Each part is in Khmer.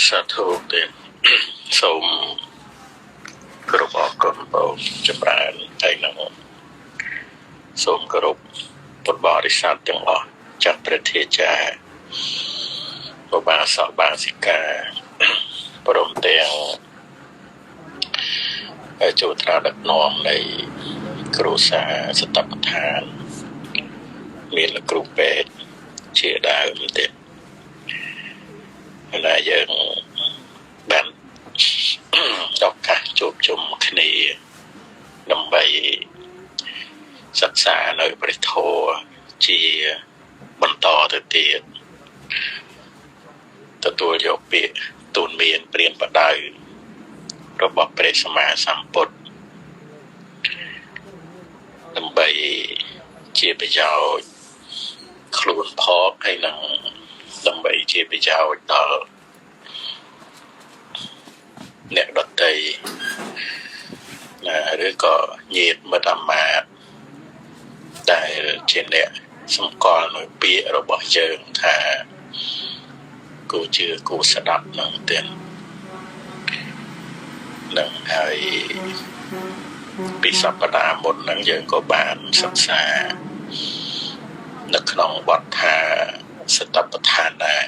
សាធុទេសូមគោរពអរគុណបងចម្រើនហើយនឹងសូមគោរពពុទ្ធបរិស័ទទាំងអស់ចាស់ព្រះធាចារ្យឧបាសកបាសិកាព្រមទាំងចូលត្រាដឹកនាំនៃគ្រួសារសតបដ្ឋានមានលោកគ្រូពេទ្យជាដើមទៀតហើយយើងបានឱកាសជួបជុំគ្នាដើម្បីសិក្សានៅព្រះធម៌ជាបន្តទៅទៀតទទួលយកពាក្យទូនមានព្រានបដៅរបស់ព្រះសម្មាសម្ពុទ្ធដើម្បីជាប្រយោជន៍ខ្លួនផងហើយនឹងដើម្បីជាប្រយោជន៍ដល់អ្នកដទៃណាឬក៏ញាតិមិត្តអាមាត្យដែលជាអ្នកសម្គាល់នៅពាក្យរបស់យើងថាគួរជឿគួរស្ដាប់នឹងទៀតនឹងហើយពីសប្តាហ៍មុនហ្នឹងយើងក៏បានសិក្សានៅក្នុងបទថាសតបដ្ឋានដែរ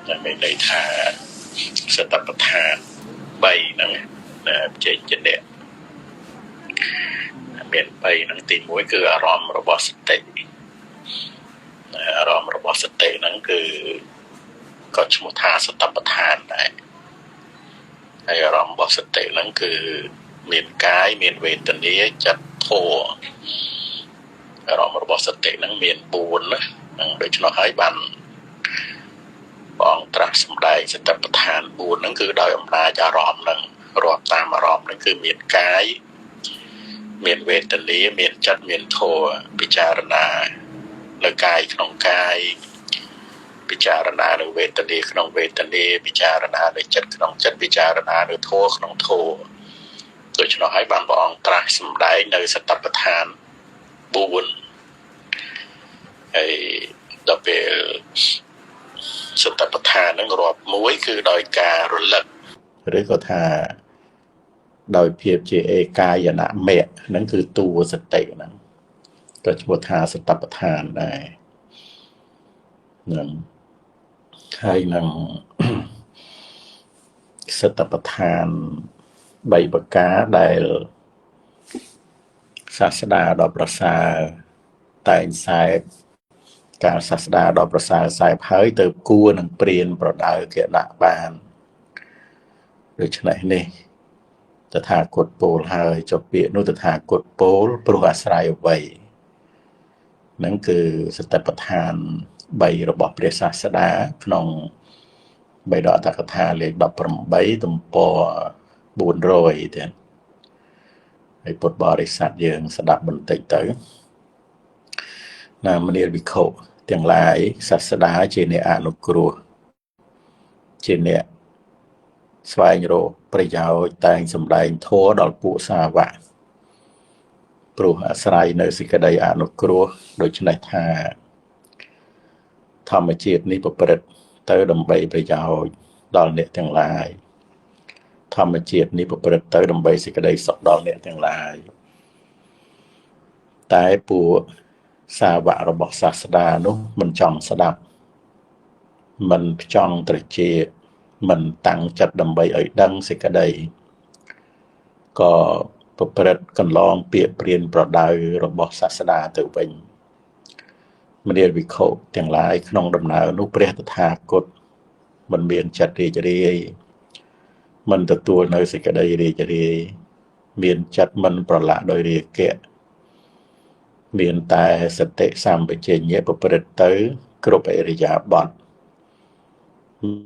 ដែលមានន័យថាសតបដ្ឋាន3ហ្នឹងណាចេញជាអ្នកមាន3ហ្នឹងទី1គឺអារម្មណ៍របស់សតិអារម្មណ៍របស់សតិហ្នឹងគឺក៏ឈ្មោះថាសតបដ្ឋានដែរហើយអារម្មណ៍របស់សតិហ្នឹងគឺមានកាយមានវេទនាចិត្តធម៌អារម្មណ៍របស់សតិហ្នឹងមាន4ណាហ្នឹងដូច្នោះហើយបានព្រះអង្គត្រាស់សម្ដែងសតិប្បដ្ឋាន4ហ្នឹងគឺដោយអំណាចអារម្មណ៍ហ្នឹងរាប់តាមអារម្មណ៍ហ្នឹងគឺមានកាយមានវេទនាមានចិត្តមានធម៌ពិចារណានៅកាយក្នុងកាយពិចារណានៅវេទនាក្នុងវេទនាពិចារណានៅចិត្តក្នុងចិត្តពិចារណានៅធម៌ក្នុងធម៌ដូច្នោះហើយបានព្រះអង្គត្រាស់សម្ដែងនៅសតិប្បដ្ឋាន4ហើយដល់ពេលសតិប្បដ្ឋានហ្នឹងរាប់មួយគឺដោយការរលឹកឬក៏ថាដោយភាពជាឯកាយនមៈហ្នឹងគឺតួសតិហ្នឹងក៏ឈ្មោះថាសតិប្បដ្ឋានដែរនឹងហើយនឹងសតិប្បដ្ឋាន3ប្រការដែលសាស្តាដ៏ប្រសើរតែងសែបកាលសាស្តាដ៏ប្រសើរសែបហើយទៅគួរនឹងព្រានប្រដៅគណៈបានដូច្នេះនេះតថាគតពោលហើយចុះពាក្យនោះតថាគតពោលព្រោះអាស្រ័យអ្វីហ្នឹងគឺសតិប្បដ្ឋាន3របស់ព្រះសាស្តាក្នុងបិដកអត្ថកថាលេខ18ទំព័រ400ទៀតហើយពុទ្ធបរិស័ទយើងស្ដាប់បន្តិចទៅណាមនាលវិខុទាំងឡាយសាស្តាជាអ្នកអនុគ្រោះជាអ្នកស្វែងរកប្រយោជន៍តែងសម្ដែងធម៌ដល់ពួកសាវកព្រោះអាស្រ័យនៅសេចក្តីអនុគ្រោះដូច្នេះថាធម្មជាតិនេះប្រព្រឹត្តទៅដើម្បីប្រយោជន៍ដល់អ្នកទាំងឡាយធម្មជាតិនេះប្រព្រឹត្តទៅដើម្បីសេចក្តីសុខដល់អ្នកទាំងឡាយតែពួកសាវករបស់សាស្តានោះមិនចង់ស្ដាប់មិនចង់ត្រចៀកមិនតាំងចិត្តដើម្បីឲ្យដឹងសេចក្តីក៏ប្រព្រឹត្តកន្លងពាក្យព្រានប្រដៅរបស់សាស្តាទៅវិញមនាលវិខុទាំងឡាយក្នុងដំណើរនោះព្រះតថាគតមិនមានចិត្តរីករាយមិនទទួលនៅសេចក្តីរីករាយមានចិត្តមិនប្រឡាក់ដោយរាគៈមានតែសតិសម្បជញ្ញៈប្រព្រឹត្តទៅគ្រប់ឥរិយាបថ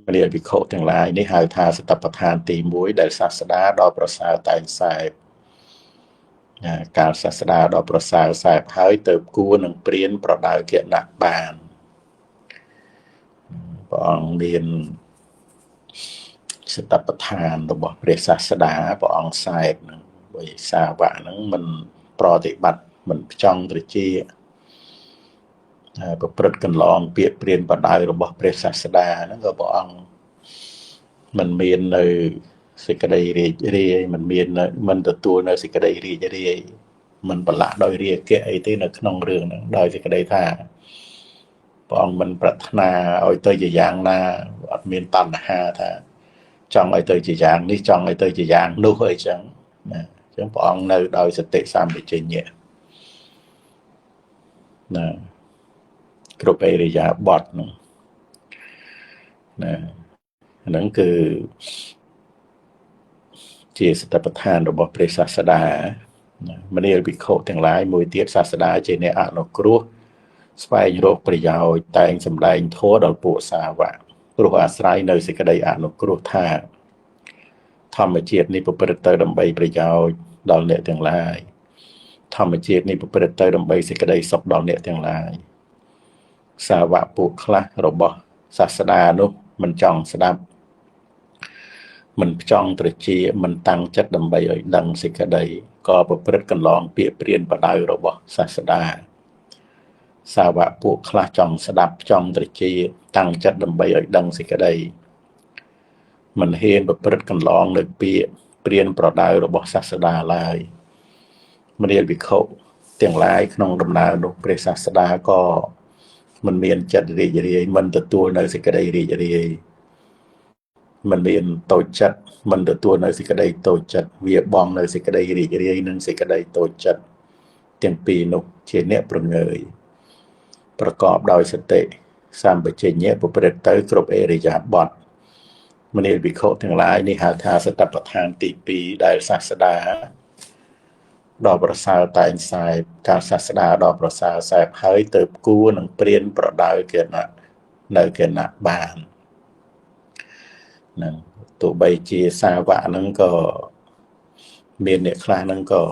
មនាលវិខុទាំងឡាយនេះហៅថាសតិប្បដ្ឋានទី1ដែលសាស្តាដ៏ប្រសើរតែងសែបកាលសាស្តាដ៏ប្រសើរសែបហើយទៅគួរនឹងព្រានប្រដៅគណៈបានព្រះអង្គមានសតិប្បដ្ឋានរបស់ព្រះសាស្តាព្រះអង្គសែបហ្នឹងបើសាវកហ្នឹងមិនប្រតិបត្តិមិនផ្ចង់ត្រចៀកប្រព្រឹត្តកន្លងពាក្យព្រានបដៅរបស់ព្រះសាស្តាហ្នឹងក៏ព្រះអង្គ មិនមាននៅសេចក្តីរីករាយមិនមានមិនទទួលនៅសេចក្តីរីករាយមិនប្រឡាក់ដោយរាគៈអីទេនៅក្នុងរឿងហ្នឹងដោយសេចក្តីថាព្រះអង្គមិនប្រាថ្នាឲ្យទៅជាយ៉ាងណាអត់មានតណ្ហាថាចង់ឲ្យទៅជាយ៉ាងនេះចង់ឲ្យទៅជាយ៉ាងនោះអីចឹងណាអញ្ចឹងព្រះអង្គនៅដោយសតិសម្បជញ្ញៈណាគ្រប់ឥរិយាបថហ្នឹងណាហ្នឹងគឺជាសតិប្បដ្ឋានរបស់ព្រះសាស្តាមនាលភិក្ខុទាំងឡាយមួយទៀតសាស្តាជាអ្នកអនុគ្រោះស្វែងរកប្រយោជន៍តែងសម្ដែងធម៌ដល់ពួកសាវកព្រោះអាស្រ័យនៅសេចក្តីអនុគ្រោះថាធម្មជាតិនេះប្រព្រឹត្តទៅដើម្បីប្រយោជន៍ដល់អ្នកទាំងឡាយធម្មជាតិនេះប្រព្រឹត្តទៅដើម្បីសេចក្តីសុខដល់អ្នកទាំងឡាយសាវកពួកខ្លះរបស់សាស្តានោះមិនចង់ស្ដាប់មិនចង់ត្រជាមិនតាំងចិត្តដើម្បីឲ្យដឹងសេចក្តីក៏ប្រព្រឹត្តកន្លងពាក្យព្រានបដៅរបស់សាស្តាសាវកពួកខ្លះចង់ស្ដាប់ចង់ត្រជាតាំងចិត្តដើម្បីឲ្យដឹងសេចក្តីមិនហ៊ានប្រព្រឹត្តកន្លងនៅពាក្យព្រានប្រដៅរបស់សាស្តាឡើយមនាលភិក្ខុទាំងឡាយក្នុងដំណើរនោះព្រះសាស្តាក៏មិនមានចិត្តរីករាយមិនទទួលនៅសេចក្តីរីករាយមិនមានតូចចិត្តមិនទទួលនៅសេចក្តីតូចចិត្តវាបងនៅសេចក្តីរីករាយនិងសេចក្តីតូចចិត្តទាំងពីរនោះជាអ្នកប្រងើយប្រកបដោយសតិសម្បជញ្ញៈប្រព្រឹត្តទៅគ្រប់ឥរិយាបថមនាលភិក្ខុទាំងឡាយនេះហៅថាសតិប្បដ្ឋានទី2ដែលសាស្តាដ៏ប្រសើរតែងសែបការសាស្តាដ៏ប្រសើរសែបហើយទៅគួរនឹងព្រានប្រដៅគណៈនៅគណៈបាននឹងទោះបីជាសាវកហ្នឹងក៏មានអ្នកខ្លះហ្នឹងក៏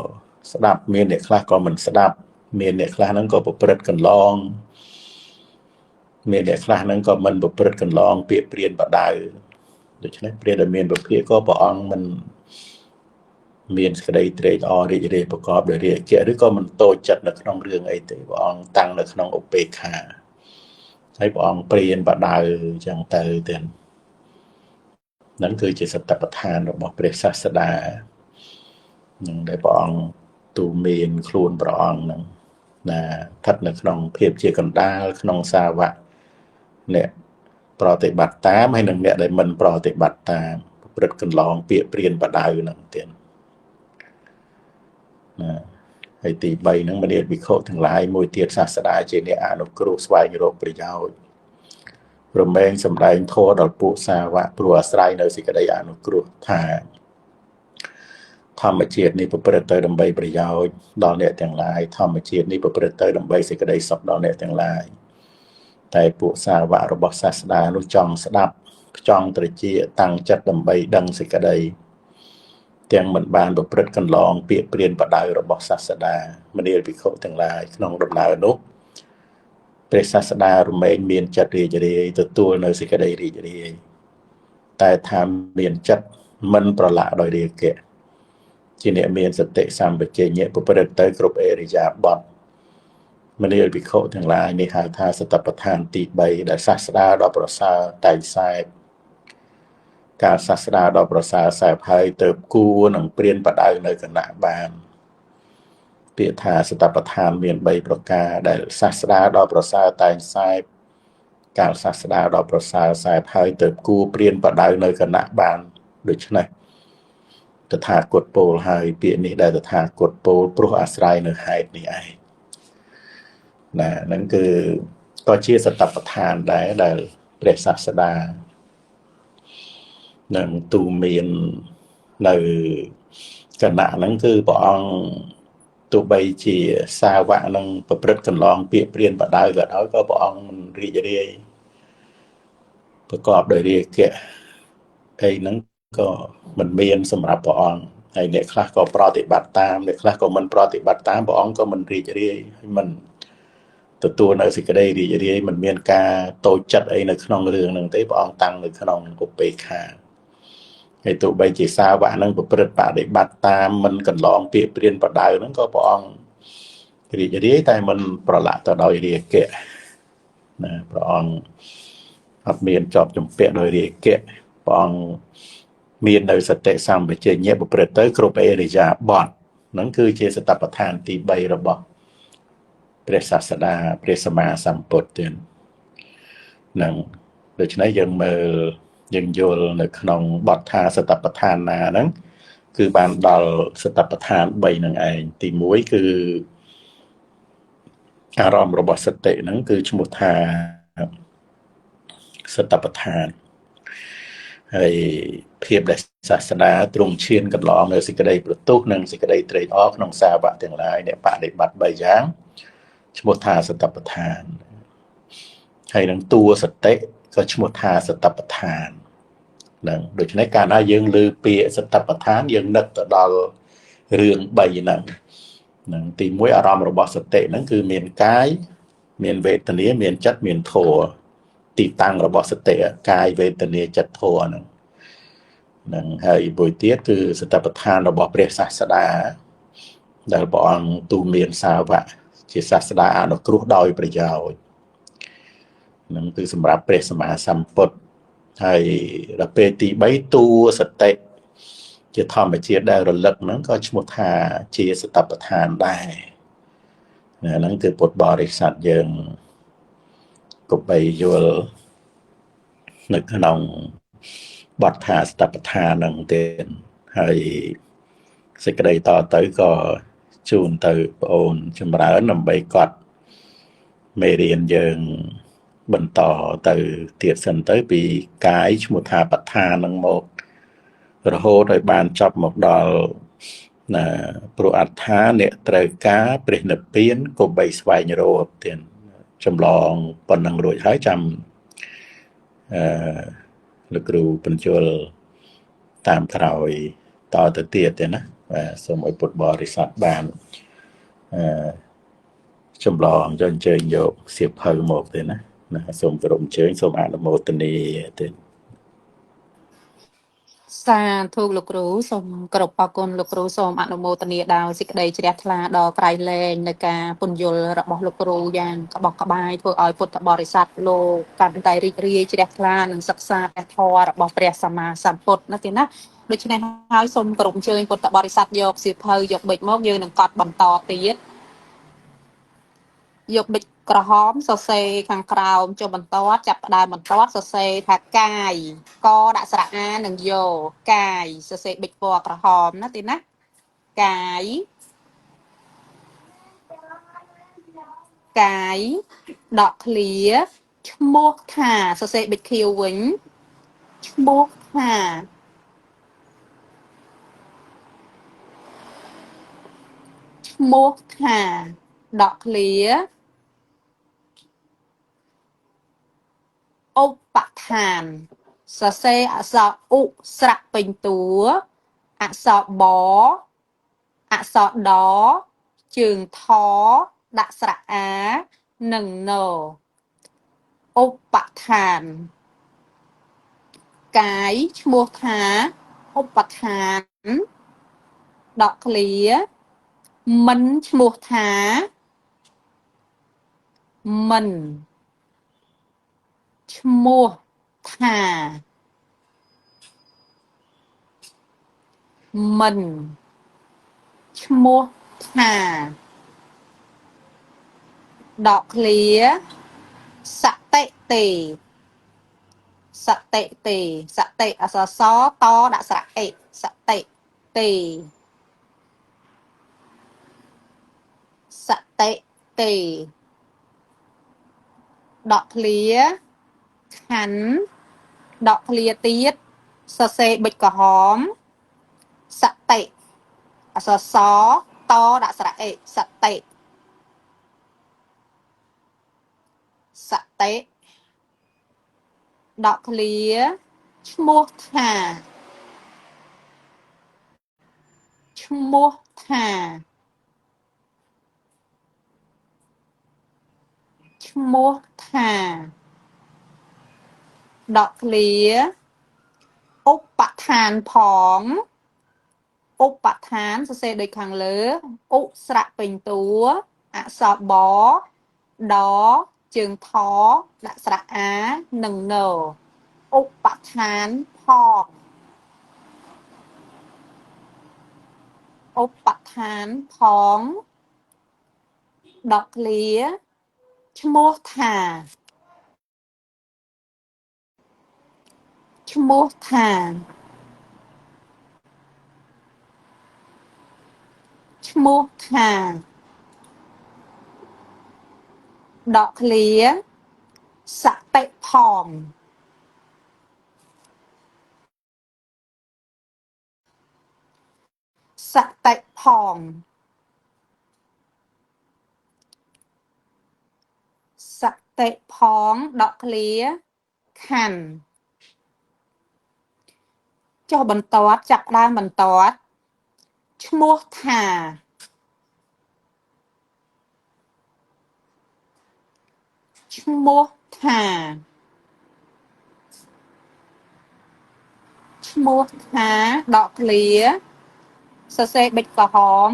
ស្ដាប់មានអ្នកខ្លះក៏មិនស្ដាប់មានអ្នកខ្លះហ្នឹងក៏ប្រព្រឹត្តកន្លងមានអ្នកខ្លះហ្នឹងក៏មិនប្រព្រឹត្តកន្លងពាក្យព្រានបដៅដូច្នេះព្រានដែលមានវិភាកក៏ព្រះអង្គមិនមានសេចក្តីត្រេកអររីករាយប្រកបដោយរាគៈឬក៏មិនតូចចិត្តនៅក្នុងរឿងអីទេព្រះអង្គតាំងនៅក្នុងឧបេក្ខាហើយព្រះអង្គព្រានបដៅអញ្ចឹងទៅទៀតហ្នឹងគឺជាសតិប្បដ្ឋានរបស់ព្រះសាស្តានឹងដែលព្រះអង្គទូមានខ្លួនព្រះអង្គហ្នឹងណាស្ថិតនៅក្នុងភាពជាកណ្ដាលក្នុងសាវកអ្នកប្រតិបត្តិតាមហើយនិងអ្នកដែលមិនប្រតិបត្តិតាមប្រព្រឹត្តកន្លងពាក្យព្រានបដៅហ្នឹងទៀតណាហើយទី3ហ្នឹងមនាលភិក្ខុទាំងឡាយមួយទៀតសាស្តាជាអ្នកអនុគ្រោះស្វែងរកប្រយោជន៍រមែងសម្ដែងធម៌ដល់ពួកសាវកព្រោះអាស្រ័យនៅសេចក្តីអនុគ្រោះថាធម្មជាតិនេះប្រព្រឹត្តទៅដើម្បីប្រយោជន៍ដល់អ្នកទាំងឡាយធម្មជាតិនេះប្រព្រឹត្តទៅដើម្បីសេចក្តីសុខដល់អ្នកទាំងឡាយតែពួកសាវករបស់សាស្តានោះចង់ស្ដាប់ចង់ត្រជាតាំងចិត្តដើម្បីដឹងសេចក្តីទាំងមិនបានប្រព្រឹត្តកន្លងពាក្យព្រានបដៅរបស់សាស្តាមនាលភិក្ខុទាំងឡាយក្នុងដំណើរនោះព្រះសាស្តារមែងមានចិត្តរីករាយទទួលនៅសេចក្តីរីករាយតែថាមានចិត្តមិនប្រឡាក់ដោយរាគៈជាអ្នកមានសតិសម្បជញ្ញៈប្រព្រឹត្តទៅគ្រប់ឥរិយាបថមនាលភិក្ខុទាំងឡាយនេះហៅថាសតិប្បដ្ឋានទី3ដែលសាស្តាដ៏ប្រសើរតែងសែបការសាស្តាដ៏ប្រសើរសែបហើយទៅគួរនឹងព្រានបដៅនៅគណៈបានពាក្យថាសតិប្បដ្ឋានមាន3ប្រការដែលសាស្តាដ៏ប្រសើរតែងសែបកាលសាស្តាដ៏ប្រសើរសែបហើយទៅគួរព្រានបដៅនៅគណៈបានដូច្នេះតថាគតពោលហើយពាក្យនេះដែលតថាគតពោលព្រោះអាស្រ័យនៅហេតុនេះឯងណាហ្នឹងគឺក៏ជាសតិប្បដ្ឋានដែរដែលព្រះសាស្តានឹងទូមាននៅគណៈហ្នឹងគឺព្រះអង្គទោះបីជាសាវកនឹងប្រព្រឹត្តកន្លងពាក្យព្រានបដៅក៏ដោយក៏ព្រះអង្គមិនរីករាយប្រកបដោយរាគៈអីហ្នឹងក៏មិនមានសម្រាប់ព្រះអង្គហើយអ្នកខ្លះក៏ប្រតិបត្តិតាមអ្នកខ្លះក៏មិនប្រតិបត្តិតាមព្រះអង្គក៏មិនរីករាយហើយមិនទទួលនៅសេចក្តីរីករាយមិនមានការតូចចិត្តអីនៅក្នុងរឿងហ្នឹងទេព្រះអង្គតាំងនៅក្នុងឧបេក្ខាហើយទោះបីជាសាវកហ្នឹងប្រព្រឹត្តបដិបត្តិតាមមិនកន្លងពាក្យព្រានបដៅហ្នឹងក៏ព្រះអង្គរីករាយតែមិនប្រឡាក់ទៅដោយរាគៈណាព្រះអង្គអត់មានជាប់ជំពាក់ដោយរាគៈ ព្រះអង្គមាននៅសតិសម្បជញ្ញៈប្រព្រឹត្តទៅគ្រប់អរិយាបថហ្នឹងគឺជាសតិប្បដ្ឋានទី3របស់ព្រះសាស្តាព្រះសម្មាសម្ពុទ្ធទៀតនឹងដូច្នេះយើងមើលយើងយល់នៅក្នុងបទថាសតិប្បដ្ឋានណាហ្នឹងគឺបានដល់សតិប្បដ្ឋាន3នឹងឯងទី1គឺអារម្មណ៍របស់សតិហ្នឹងគឺឈ្មោះថាសតិប្បដ្ឋានហើយភាពដែលសាស្តាទ្រង់ឈានកន្លងនៅសេចក្តីប្រទុះនិងសេចក្តីត្រេកអរក្នុងសាវកទាំងឡាយអ្នកបដិបត្តិ3យ៉ាងឈ្មោះថាសតិប្បដ្ឋានហើយនឹងតួសតិក៏ឈ្មោះថាសតិប្បដ្ឋាននឹងដូច្នេះកាលណាយើងលើពាក្យសតិប្បដ្ឋានយើងនឹកទៅដល់រឿង3ហ្នឹងនឹងទី1អារម្មណ៍របស់សតិហ្នឹងគឺមានកាយមានវេទនាមានចិត្តមានធម៌ទីតាំងរបស់សតិកាយវេទនាចិត្តធម៌ហ្នឹងនឹងហើយមួយទៀតគឺសតិប្បដ្ឋានរបស់ព្រះសាស្តាដែលព្រះអង្គទូមានសាវកជាសាស្តាអនុគ្រោះដោយប្រយោជន៍នឹងគឺសម្រាប់ព្រះសម្មាសម្ពុទ្ធហើយដល់ពេលទី3តួសតិជាធម្មជាតិដែលរលឹកហ្នឹងក៏ឈ្មោះថាជាសតិប្បដ្ឋានដែរហ្នឹងគឺពុទ្ធបរិស័ទយើងគប្បីយល់នៅក្នុងបទថាសតិប្បដ្ឋានហ្នឹងទៀតហើយសេចក្តីតទៅក៏ជូនទៅប្អូនចម្រើនដើម្បីកត់មេរៀនយើងបន្តទៅទៀតសិនទៅពីកាយឈ្មោះថាបដ្ឋាននឹងមករហូតឲ្យបានចប់មកដល់ណាព្រោះអត្ថាអ្នកត្រូវការព្រះនិព្វានគប្បីស្វែងរកទៀតចម្លងប៉ុណ្ណឹងរួចហើយចាំអឺលោកគ្រូបញ្ជលតាមក្រោយតទៅទៀតទេណាបាទសូមឲ្យពុទ្ធបរិស័ទបានអឺចម្លងចុះអញ្ជើញយកសៀវភៅមកទេណាណាសូមគោរពអញ្ជើញសូមអនុមោទនាទេសាធុលោកគ្រូសូមគោរពអរគុណលោកគ្រូសូមអនុមោទនាដោយសេចក្តីជ្រះថ្លាដល់ក្រៃលែងនៅការពន្យល់របស់លោកគ្រូយ៉ាងក្បោះក្បាយធ្វើឲ្យពុទ្ធបរិស័ទលោកកាន់តែរីករាយជ្រះថ្លានិងសិក្សាព្រះធម៌របស់ព្រះសម្មាសម្ពុទ្ធណាទេណាដូច្នេះហើយសូមគោរពអញ្ជើញពុទ្ធបរិស័ទយកសៀវភៅយកប៊ិចមកយើងនឹងកត់បន្តទៀតយកប៊ិចក្រហមសរសេរខាងក្រោមចុះបន្តចាប់ផ្ដើមបន្តសរសេរថាកាយកដាក់ស្រៈអានិងយោកាយសរសេរប៊ិចពណ៌ក្រហមណាទីណាកាយកាយដកឃ្លាឈ្មោះថាសរសេរប៊ិចខៀវវិញឈ្មោះថាឈ្មោះថាដកឃ្លាឧបឋានសរសេរអក្សរឧស្រៈពេញតួអក្សរបអក្សរដជើងថដាក់ស្រៈអានិងណឧបឋានកាយឈ្មោះថាឧបឋានដកឃ្លាមិនឈ្មោះថាមិនឈ្មោះថាមិនឈ្មោះថាដកឃ្លាសតិទេសតិទេសតិអក្សរសតដាក់ស្រៈអិសតិទេសតិទេដកឃ្លាខណ្ឌដកឃ្លាទៀតសរសេរប៊ិចក្រហមសតិអក្សរសតដាក់ស្រៈអិសតិសតិដកឃ្លាឈ្មោះថាឈ្មោះថាឈ្មោះថាដកឃ្លាឧបឋានផងឧបឋានសរសេរដូចខាងលើឧស្រៈពេញតួអក្សរបដជើងថដាក់ស្រៈអានិងណ ឧបឋានផងឧបឋានផងដកឃ្លាឈ្មោះថាឈ្មោះថាឈ្មោះថាដកឃ្លាសតិផងសតិផងសតិផងដកឃ្លាខណ្ឌចុះបន្ទាត់ចាប់ដើមបន្ទាត់ឈ្មោះថាឈ្មោះថាឈ្មោះថាដកឃ្លាសរសេរប៊ិចក្រហម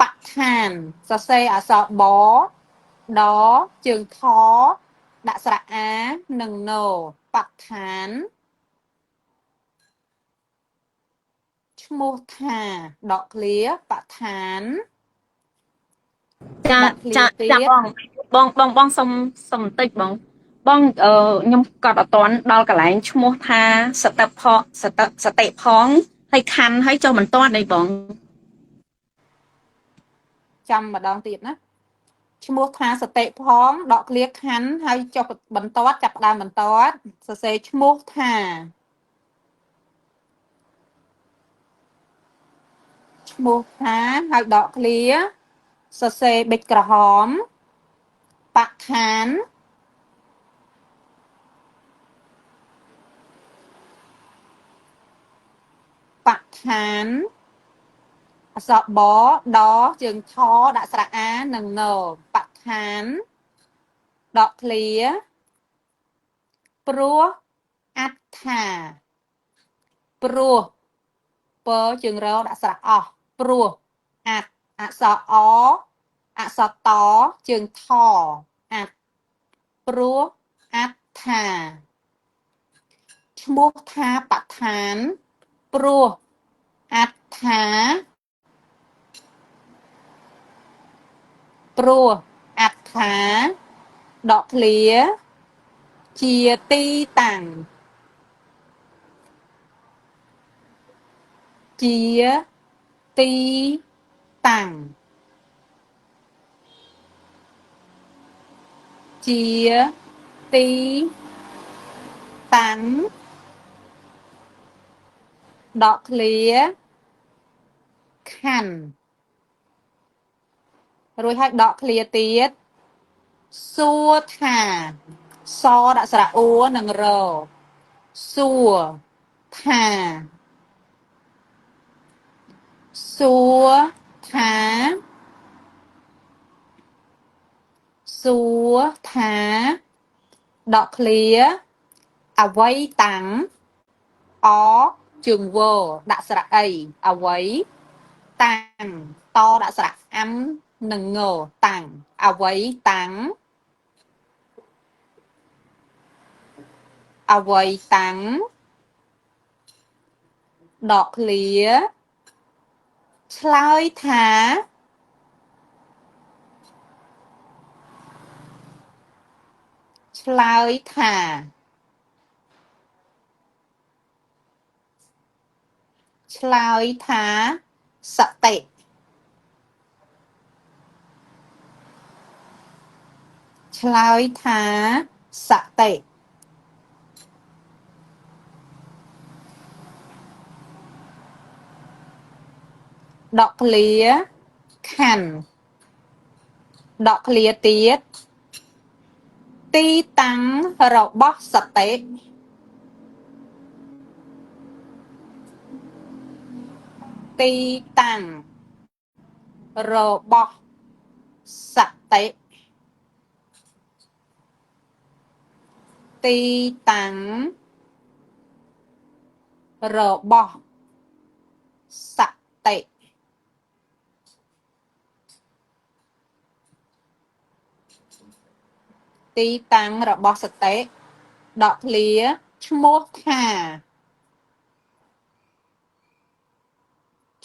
បឋានសរសេរអក្សរបដជើងថដាក់ស្រៈអានិងណបឋានឈ្មោះថាដកឃ្លាបឋាន ចាចាចាបងបងបងបងសុំសុំបន្តិចបងបងអឺខ្ញុំក៏អត់តន់ដល់កន្លែងឈ្មោះថាសតិផសតិសតិផងហើយខណ្ឌហើយចុះបន្ទាត់អីបង ចាំម្ដងទៀតណាឈ្មោះថាសតិផងដកឃ្លាខណ្ឌហើយចុះបន្ទាត់ចាប់ផ្ដើមបន្ទាត់សរសេរឈ្មោះថាឈ្មោះថាហើយដកឃ្លាសរសេរប៊ិចក្រហមបឋានបឋានអក្សរបដជើងថដាក់ស្រៈអានិងណបឋានដកឃ្លាព្រោះអត្ថាព្រោះពជើងរដាក់ស្រៈអស់ព្រោះអត្តអក្សរអអក្សរតជើងថអត្តព្រោះអត្ថាឈ្មោះថាបឋានព្រោះអត្ថាព្រោះអត្ថាដកឃ្លាជាទីតាំងជាទីតាំងជាទីតាំងដកឃ្លាខណ្ឌរួចហើយដកឃ្លាទៀតសួរថាសដាក់ស្រៈអ៊ូនិងរសួរថាសួរថាសួរថាដកឃ្លាអ្វីតាំងអជើងវដាក់ស្រៈអីអ្វីតាំងតដាក់ស្រៈអាំនិងងតាំងអ្វីតាំងអ្វីតាំងដកឃ្លាឆ្លើយថាឆ្លើយថាឆ្លើយថាសតិឆ្លើយថាសតិដកឃ្លាខណ្ឌដកឃ្លាទៀតទីតាំងរបស់សតិទីតាំងរបស់សតិទីតាំងរបស់សតិទីតាំងរបស់សតិដកឃ្លា ឈ្មោះថា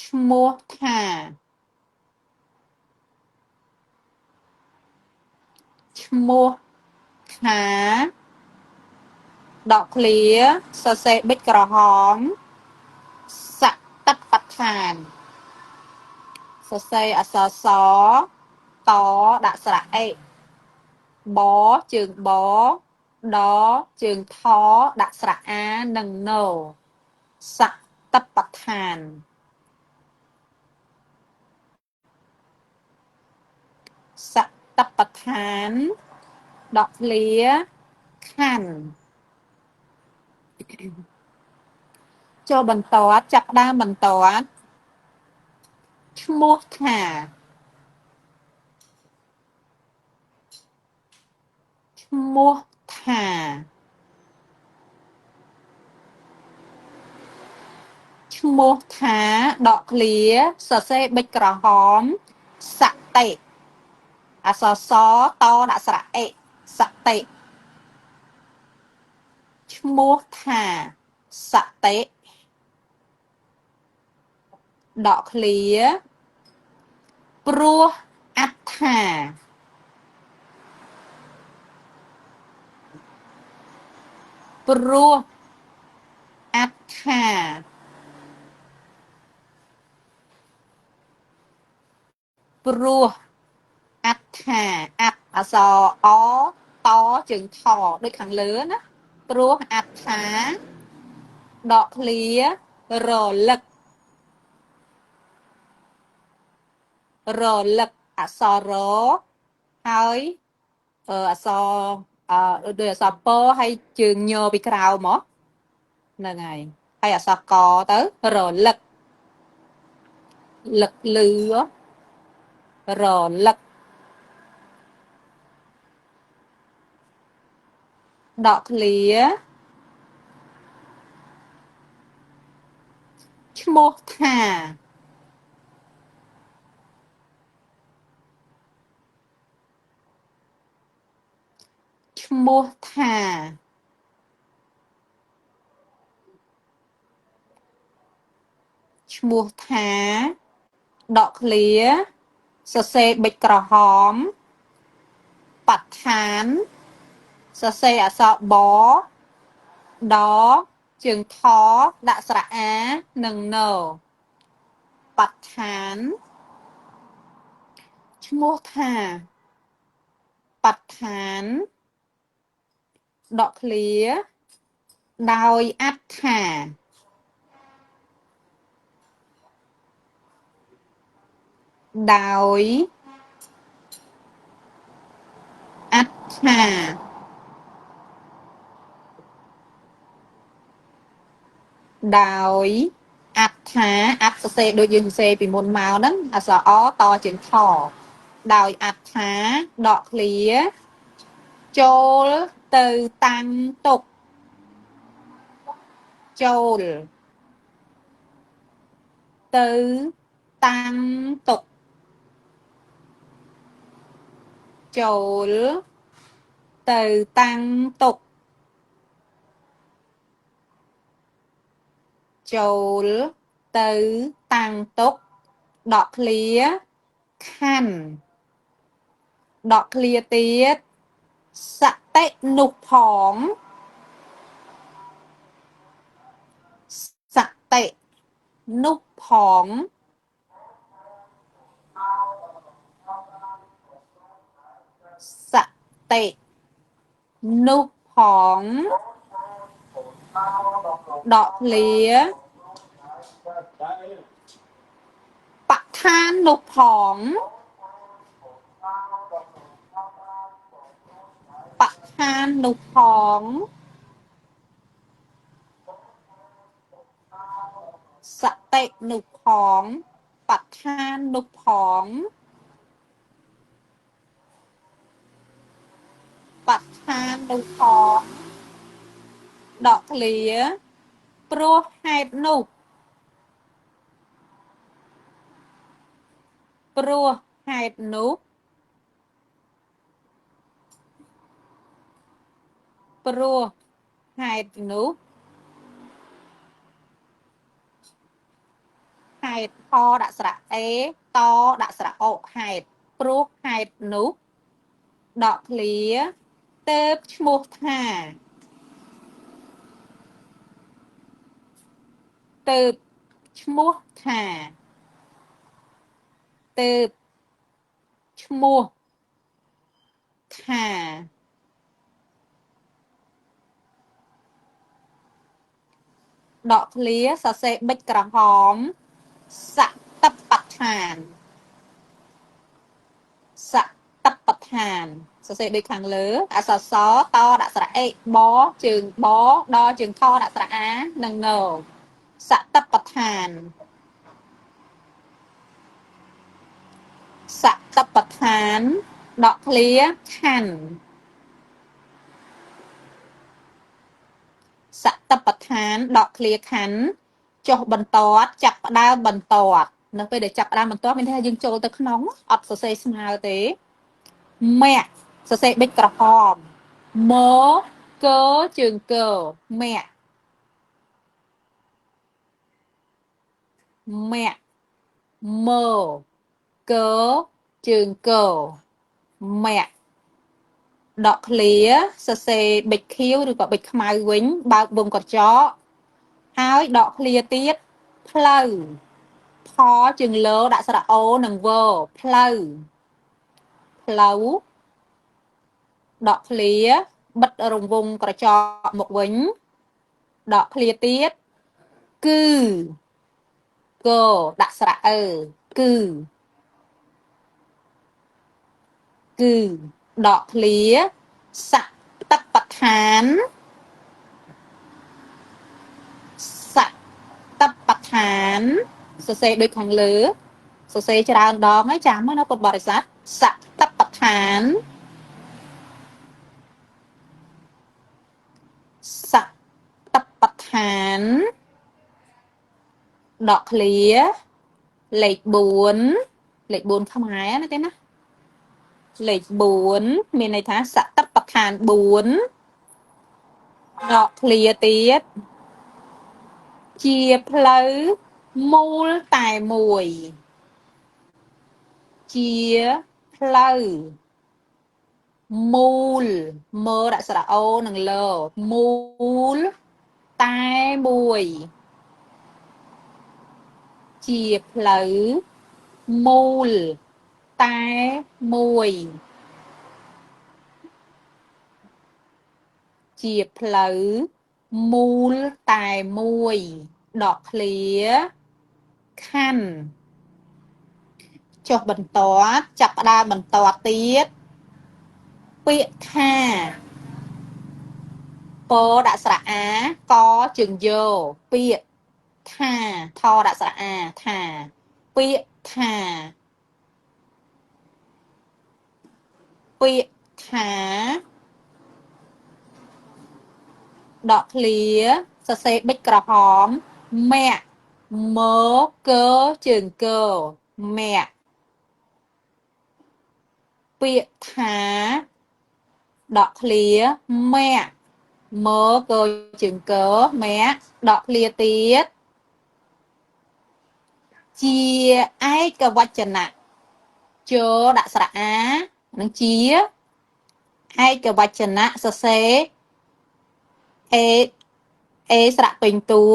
ឈ្មោះថាឈ្មោះថាដកឃ្លាសរសេរប៊ិចក្រហមសតិប្បដ្ឋានសរសេរអក្សរសតដាក់ស្រៈអេបជើងបដជើងថដាក់ស្រៈអានិងណូសតិប្បដ្ឋានសតិប្បដ្ឋានដកឃ្លាខណ្ឌចូលបន្តចាប់ដើមបន្តឈ្មោះថាឈ្មោះថាឈ្មោះថាដកឃ្លាសរសេរប៊ិចក្រហមសតិអក្សរសតដាក់ស្រៈអេសតិឈ្មោះថាសតិដកឃ្លាព្រោះអត្ថាព្រោះអត្ថាព្រោះអត្ថាអត្តអក្សរអតជើងថដូចខាងលើណាព្រោះអត្ថាដកឃ្លារលឹករលឹកអក្សររហើយអក្សរដូចអក្សរពហើយជើងញពីក្រៅមកហ្នឹងហើយហើយអក្សរកទៅរលឹកលឹកលឺរលឹកដកឃ្លាឈ្មោះថាឈ្មោះថាឈ្មោះថាដកឃ្លាសរសេរប៊ិចក្រហមបដ្ឋានសរសេរអក្សរបដជើងថដាក់ស្រៈអានិងណបដ្ឋានឈ្មោះថាបដ្ឋានដកឃ្លាដោយអត្ថាដោយអត្ថាដោយអត្ថាអត្តសរសេរដូចយើងសរសេរពីមុនមកហ្នឹងអក្សរអតជាងថដោយអត្ថាដកឃ្លាចូលទៅតាំងទុកចូលទៅតាំងទុកចូលទៅតាំងទុកចូលទៅតាំងទុកដកឃ្លាខណ្ឌដកឃ្លាទៀតសតិនុផងសតិនុផងសតិនុផងដកឃ្លាបដ្ឋាននុផងបដ្ឋាននុផងសតិនុផងបដ្ឋាននុផងបដ្ឋាននុផងដកឃ្លាព្រោះហេតុនោះព្រោះហេតុនោះព្រោះ ហេតុនោះហេតុផដាក់ស្រៈអេតដាក់ស្រៈអូហេតុព្រោះហេតុនោះដកឃ្លាទៅឈ្មោះថាទៅឈ្មោះថាទៅឈ្មោះថាដកឃ្លាសរសេរប៊ិចក្រហមសតិប្បដ្ឋានសតិប្បដ្ឋានសរសេរដូចខាងលើអក្សរសតដាក់ស្រៈអេបជើងបដជើងថដាក់ស្រៈអានិងណសតិប្បដ្ឋានសតិប្បដ្ឋានដកឃ្លាខណ្ឌសតិប្បដ្ឋានដកឃ្លាខណ្ឌចុះបន្ទាត់ចាប់ផ្ដើមបន្ទាត់នៅពេលដែលចាប់ផ្ដើមបន្ទាត់មានន័យថាយើងចូលទៅក្នុងអត់សរសេរស្មើទេមគ្គសរសេរប៊ិចក្រហមមកជើងកមគ្គមគ្គមកជើងកមគ្គដកឃ្លាសរសេរប៊ិចខៀវឬក៏ប៊ិចខ្មៅវិញបើកវងក្រចកហើយដកឃ្លាទៀតផ្លូវផជើងលើដាក់ស្រៈអូនិងវផ្លូវផ្លូវដកឃ្លាបិទរង្វង់ក្រចកមកវិញដកឃ្លាទៀតគឺកដាក់ស្រៈអឺគឺគឺដកឃ្លាសតិប្បដ្ឋានសតិប្បដ្ឋានសរសេរដូចខាងលើសរសេរច្រើនដងហើយចាំណាពុទ្ធបរិស័ទសតិប្បដ្ឋានសតិប្បដ្ឋានដកឃ្លាលេខ4លេខ4ខ្មែរណាទេណាលេខ4មានន័យថាសតិប្បដ្ឋាន4ដកឃ្លាទៀតជាផ្លូវមូលតែមួយជាផ្លូវមូលមើដាក់ស្រៈអូនិងលើមូលតែមួយជាផ្លូវមូលតែមួយជាផ្លូវមូលតែមួយដកឃ្លាខណ្ឌចុះបន្ទាត់ចាប់ផ្ដើមបន្ទាត់ទៀតពាក្យថាពដាក់ស្រៈអាកជើងយោពាក្យថាថដាក់ស្រៈអាថាពាក្យថាពាក្យថាដកឃ្លាសរសេរប៊ិចក្រហមមគ្គមកជើងកមគ្គពាក្យថាដកឃ្លាមគ្គមកជើងកមគ្គដកឃ្លាទៀតជាឯកវចនៈជដាក់ស្រៈអានឹងជាឯកវចនៈសរសេរអេអេស្រៈពេញតួ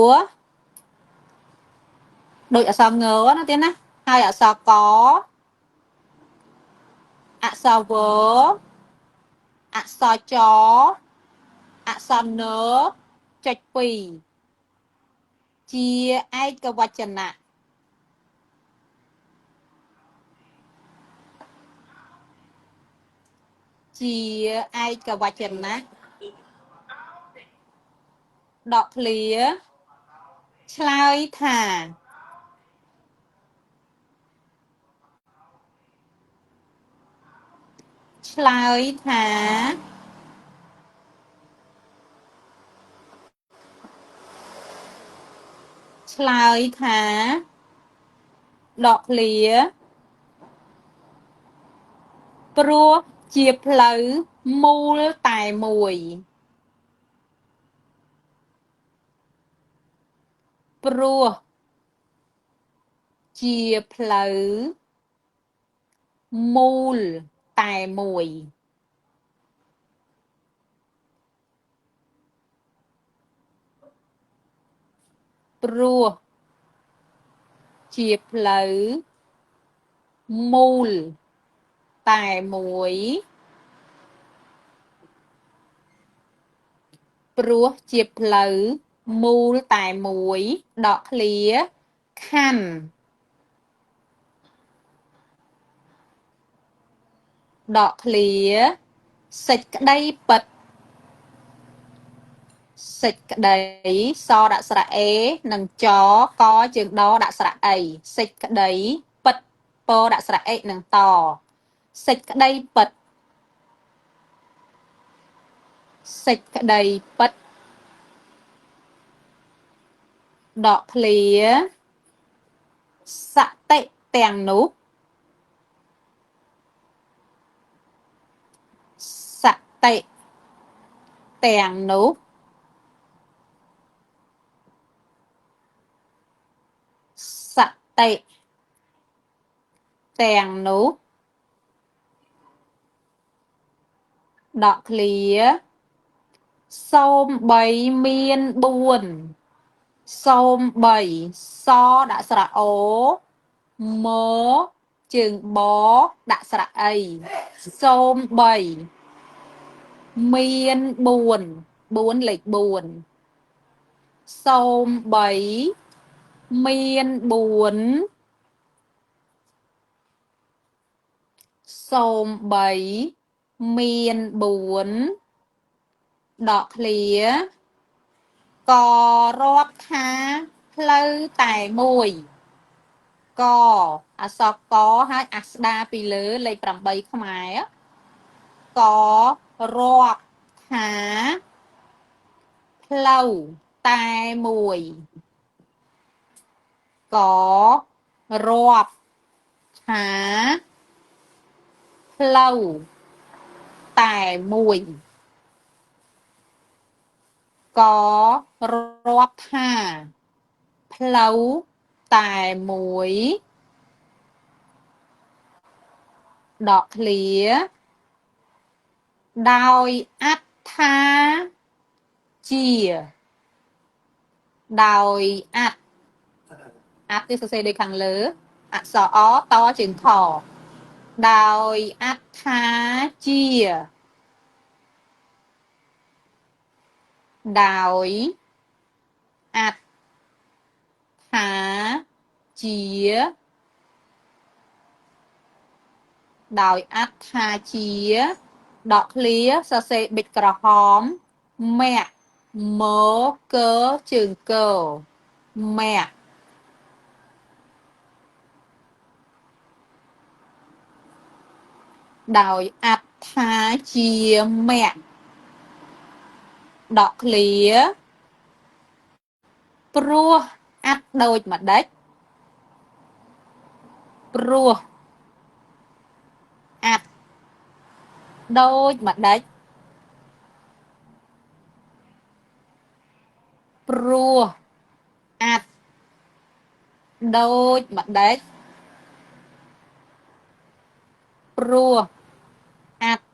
ដូចអក្សរងណាទៀតណាហើយអក្សរកអក្សរវអក្សរចអក្សរនចុច2ជាឯកវចនៈជាឯកវចនៈដកឃ្លាឆ្លើយថាឆ្លើយថាឆ្លើយថាដកឃ្លាព្រោះជាផ្លូវមូលតែមួយ ព្រោះជាផ្លូវមូលតែមួយព្រោះជាផ្លូវមូលតែមួយព្រោះជាផ្លូវមូលតែមួយដកឃ្លាខណ្ឌដកឃ្លាសេចក្តីពិតសេចក្តីសដាក់ស្រៈអេនិងចកជើងដដាក់ស្រៈអីសេចក្តីពិតពដាក់ស្រៈអេនិងតសេចក្តីពិតសេចក្តីពិតដកឃ្លាសតិទាំងនោះសតិទាំងនោះសតិទាំងនោះដកឃ្លាសូម្បីមាន4សូម្បីសដាក់ស្រៈអូមជើងបដាក់ស្រៈអីសូម្បីមាន4 4លេខ4សូម្បីមាន4សូម្បីមាន4ដកឃ្លាករាប់ថាផ្លូវតែមួយកអក្សរកហើយអាស្ដាពីលើលេខ8ខ្មែរករាប់ថាផ្លូវតែមួយករាប់ថាផ្លូវតែមួយករាប់ថាផ្លូវតែមួយដកឃ្លាដោយអត្ថាជាដោយអត្អត្នេះសរសេរដូចខាងលើអក្សរអតជើងខដោយអត្ថាជាដោយអត្ថាជាដោយអត្ថាជាដកឃ្លាសរសេរប៊ិចក្រហមមៈមកជើងកមៈដោយអត្ថាជាមៈដកឃ្លាព្រោះអត្តដូចម្ដេចព្រោះអត្តដូចម្ដេចព្រោះអត្តដូចម្ដេចព្រោះអត្ត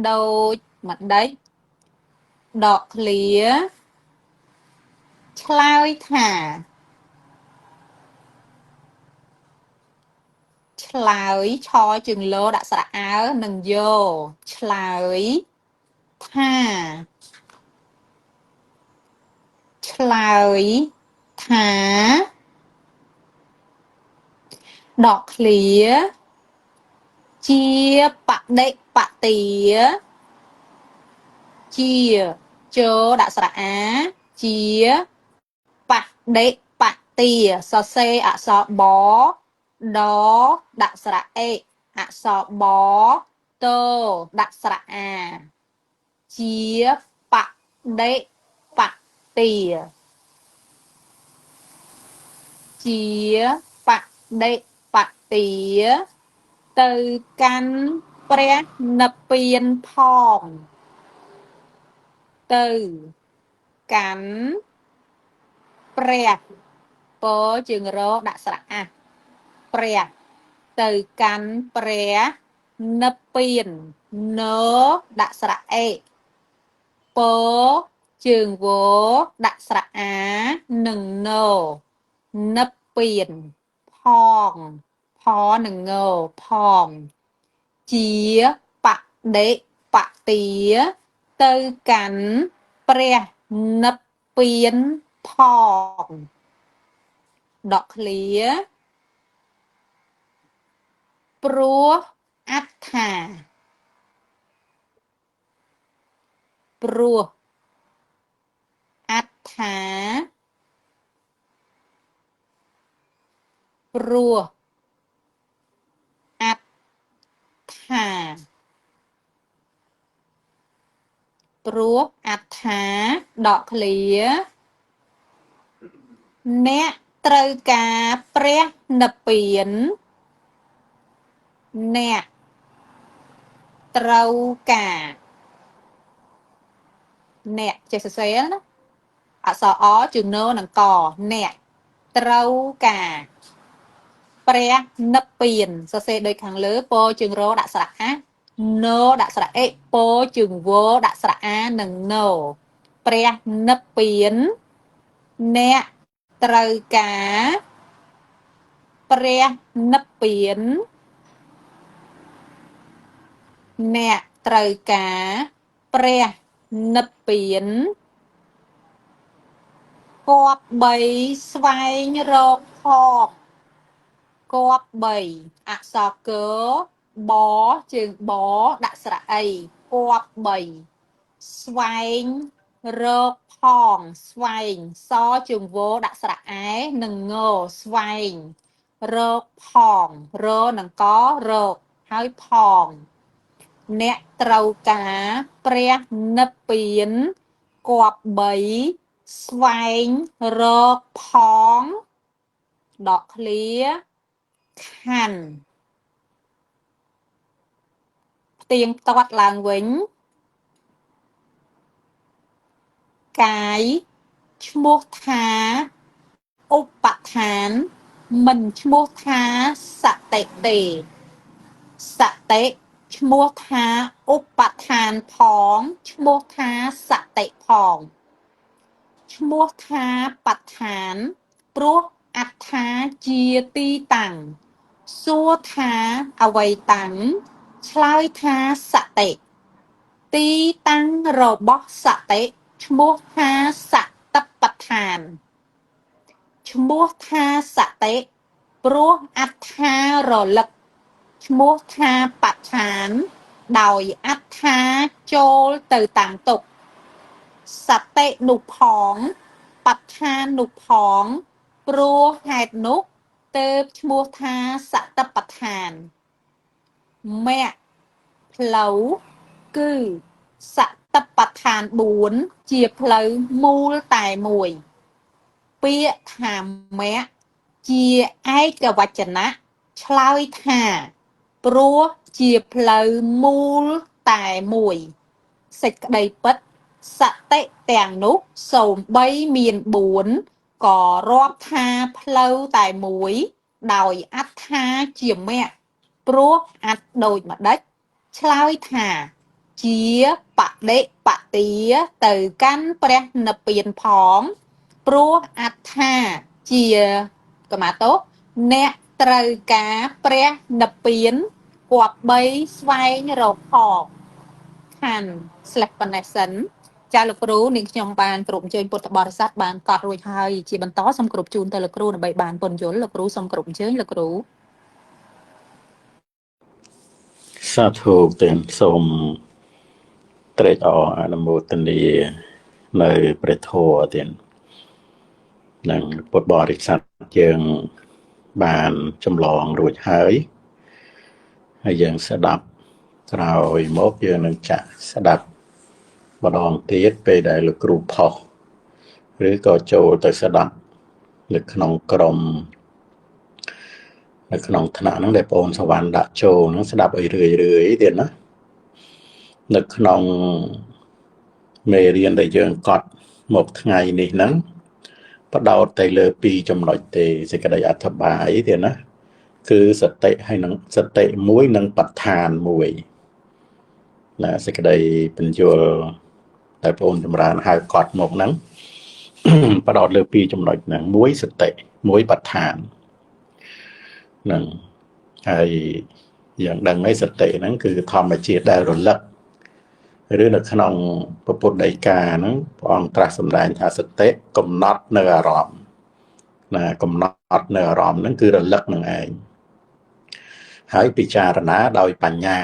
ដូចម្ដេចដកឃ្លាឆ្លើយថាឆ្លើយឆជើងលោដាក់ស្រៈអើនិងយោឆ្លើយថាឆ្លើយថាដកឃ្លាជាបដិបទាជាជដាក់ស្រៈអាជាបដិបទាសរសេរអក្សរបដដាក់ស្រៈអេអក្សរបតដាក់ស្រៈអាជាបដិបទាជាបដិបទាទៅកាន់ព្រះនិព្វានផងទៅកាន់ព្រះ ពជើងរដាក់ស្រៈអះព្រះទៅកាន់ព្រះនិព្វាននដាក់ស្រៈអេពជើងវដាក់ស្រៈអានិងណនិព្វានផងផនិងងផងជាបដិបទាទៅកាន់ព្រះនិព្វានផងដកឃ្លាព្រោះអត្ថាព្រោះអត្ថាព្រោះអត្ថាព្រោះអត្ថាដកឃ្លាអ្នកត្រូវការព្រះនិព្វានអ្នកត្រូវការអ្នកចេះសរសេរណាអក្សរអជើងននិងកអ្នកត្រូវការព្រះនិព្វានសរសេរដូចខាងលើពជើងរដាក់ស្រៈអានដាក់ស្រៈអេពជើងវដាក់ស្រៈអានិងណព្រះនិព្វានអ្នកត្រូវការព្រះនិព្វានអ្នកត្រូវការព្រះនិព្វានគប្បីស្វែងរកផងគប្បីអក្សរកបជើងបដាក់ស្រៈអីគប្បីស្វែងរកផងស្វែងសជើងវដាក់ស្រៈអែនិងងស្វែងរកផងរនិងករកហើយផងអ្នកត្រូវការព្រះនិព្វានគប្បីស្វែងរកផងដកឃ្លាខណ្ឌផ្ទៀងផ្ទាត់ឡើងវិញកាយឈ្មោះថាឧបឋានមិនឈ្មោះថាសតិទេសតិឈ្មោះថាឧបឋានផងឈ្មោះថាសតិផងឈ្មោះថាបដ្ឋានព្រោះអត្ថាជាទីតាំងសួរថាអ្វីតាំងឆ្លើយថាសតិទីតាំងរបស់សតិឈ្មោះថាសតិប្បដ្ឋានឈ្មោះថាសតិព្រោះអត្ថារលឹកឈ្មោះថាបដ្ឋានដោយអត្ថាចូលទៅតាំងទុកសតិនោះផងបដ្ឋាននោះផងព្រោះហេតុនោះទើបឈ្មោះថាសតិប្បដ្ឋានមគ្គផ្លូវគឺសតិប្បដ្ឋាន4ជាផ្លូវមូលតែមួយពាក្យថាមគ្គជាឯកវចនៈឆ្លើយថាព្រោះជាផ្លូវមូលតែមួយសេចក្តីពិតសតិទាំងនោះសូម្បីមាន4ក៏រាប់ថាផ្លូវតែមួយដោយអត្ថាជាមគ្គព្រោះអត្តដូចម្ដេចឆ្លើយថាជាបដិបទាទៅកាន់ព្រះនិព្វានផងព្រោះអត្ថាជាកម្មាទោសអ្នកត្រូវការព្រះនិព្វានគប្បីស្វែងរកផងខណ្ឌស្លេះប៉ុណ្ណេះសិនចាលោកគ្រូនាងខ្ញុំបានគ្រប់អញ្ជើញពុទ្ធបរិស័ទបានកត់រួចហើយជាបន្តសូមគ្រប់ជូនទៅលោកគ្រូដើម្បីបានពន្យល់លោកគ្រូសូមគ្រប់អញ្ជើញលោកគ្រូសាធុទេសូមត្រេកអរអនុមោទនានៅព្រះធម៌ទៀតនិងពុទ្ធបរិស័ទយើងបានចម្លងរួចហើយហើយយើងស្ដាប់ក្រោយមកយើងនឹងចាក់ស្ដាប់ម្ដងទៀតពេលដែលលោកគ្រូផុសឬក៏ចូលទៅស្ដាប់នៅក្នុងក្រុមនៅក្នុងថ្នាក់ហ្នឹងដែលបងសវណ្ណដាក់ចូលហ្នឹងស្ដាប់ឲ្យរឿយរឿយទៀតណានៅក្នុងមេរៀនដែលយើងកត់មកថ្ងៃនេះហ្នឹង បដោតតែលើពីរចំណុចទេសេចក្តីអធិប្បាយទេណាគឺសតិហើយនឹងសតិមួយនិងបដ្ឋានមួយណាសេចក្តីបញ្យលតែបងចម្រើនហៅកត់មកហ្នឹងបដោតលើពីរចំណុចហ្នឹងមួយសតិមួយបដ្ឋានហ្នឹងហើយយ៉ាងដឹងហើយសតិហ្នឹងគឺធម្មជាតិដែលរលឹកឬនៅក្នុងពុទ្ធដីកាហ្នឹងព្រះអង្គត្រាស់សម្ដែងថាសតិកំណត់នៅអារម្មណ៍ណាកំណត់នៅអារម្មណ៍ហ្នឹងគឺរលឹកនឹងឯងហើយពិចារណាដោយបញ្ញា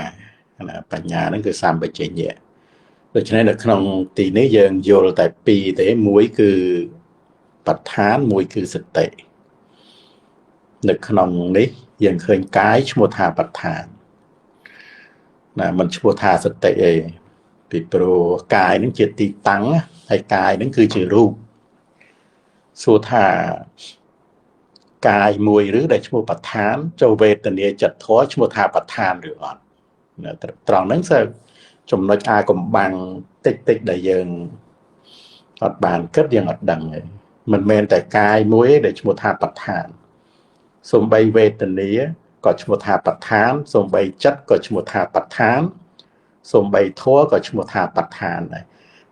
ណាបញ្ញាហ្នឹងគឺសម្បជញ្ញៈដូច្នេះនៅក្នុងទីនេះយើងយល់តែពីរទេមួយគឺបដ្ឋានមួយគឺសតិនៅក្នុងនេះយើងឃើញកាយឈ្មោះថាបដ្ឋានណាមិនឈ្មោះថាសតិទេពីព្រោះកាយនឹងជាទីតាំងហើយកាយនឹងគឺជារូបសួរថាកាយមួយឬដែលឈ្មោះបដ្ឋានចូលវេទនាចិត្តធម៌ឈ្មោះថាបដ្ឋានឬអត់ត្រង់ហ្នឹងសើចំណុចអាកំបាំងតិចតិចដែលយើងអត់បានគិតយើងអត់ដឹងទេមិនមែនតែកាយមួយទេដែលឈ្មោះថាបដ្ឋានសំបីវេទនាក៏ឈ្មោះថាបដ្ឋានសំបីចិត្តក៏ឈ្មោះថាបដ្ឋានសំបីធម៌ក៏ឈ្មោះថាបដ្ឋានដែរ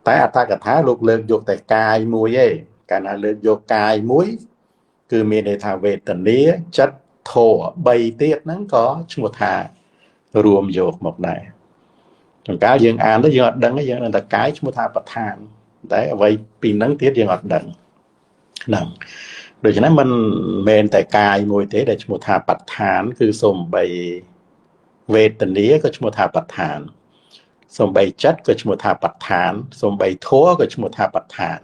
តែអត្តកថាលោកលើកយកតែកាយមួយទេកាលណាលើកយកកាយមួយគឺមានន័យថាវេទនាចិត្តធម៌បីទៀតហ្នឹងក៏ឈ្មោះថារួមយកមកដែរចង្កាលយើងអានទៅយើងអត់ដឹងទេយើងដឹងតែកាយឈ្មោះថាបដ្ឋានតែអ្វីពីហ្នឹងទៀតយើងអត់ដឹងហ្នឹងដូច្នេះមិនមែនតែកាយមួយទេដែលឈ្មោះថាបដ្ឋានគឺសំបីវេទនាក៏ឈ្មោះថាបដ្ឋានសំបីចិត្តក៏ឈ្មោះថាបដ្ឋានសំបីធម៌ក៏ឈ្មោះថាបដ្ឋាន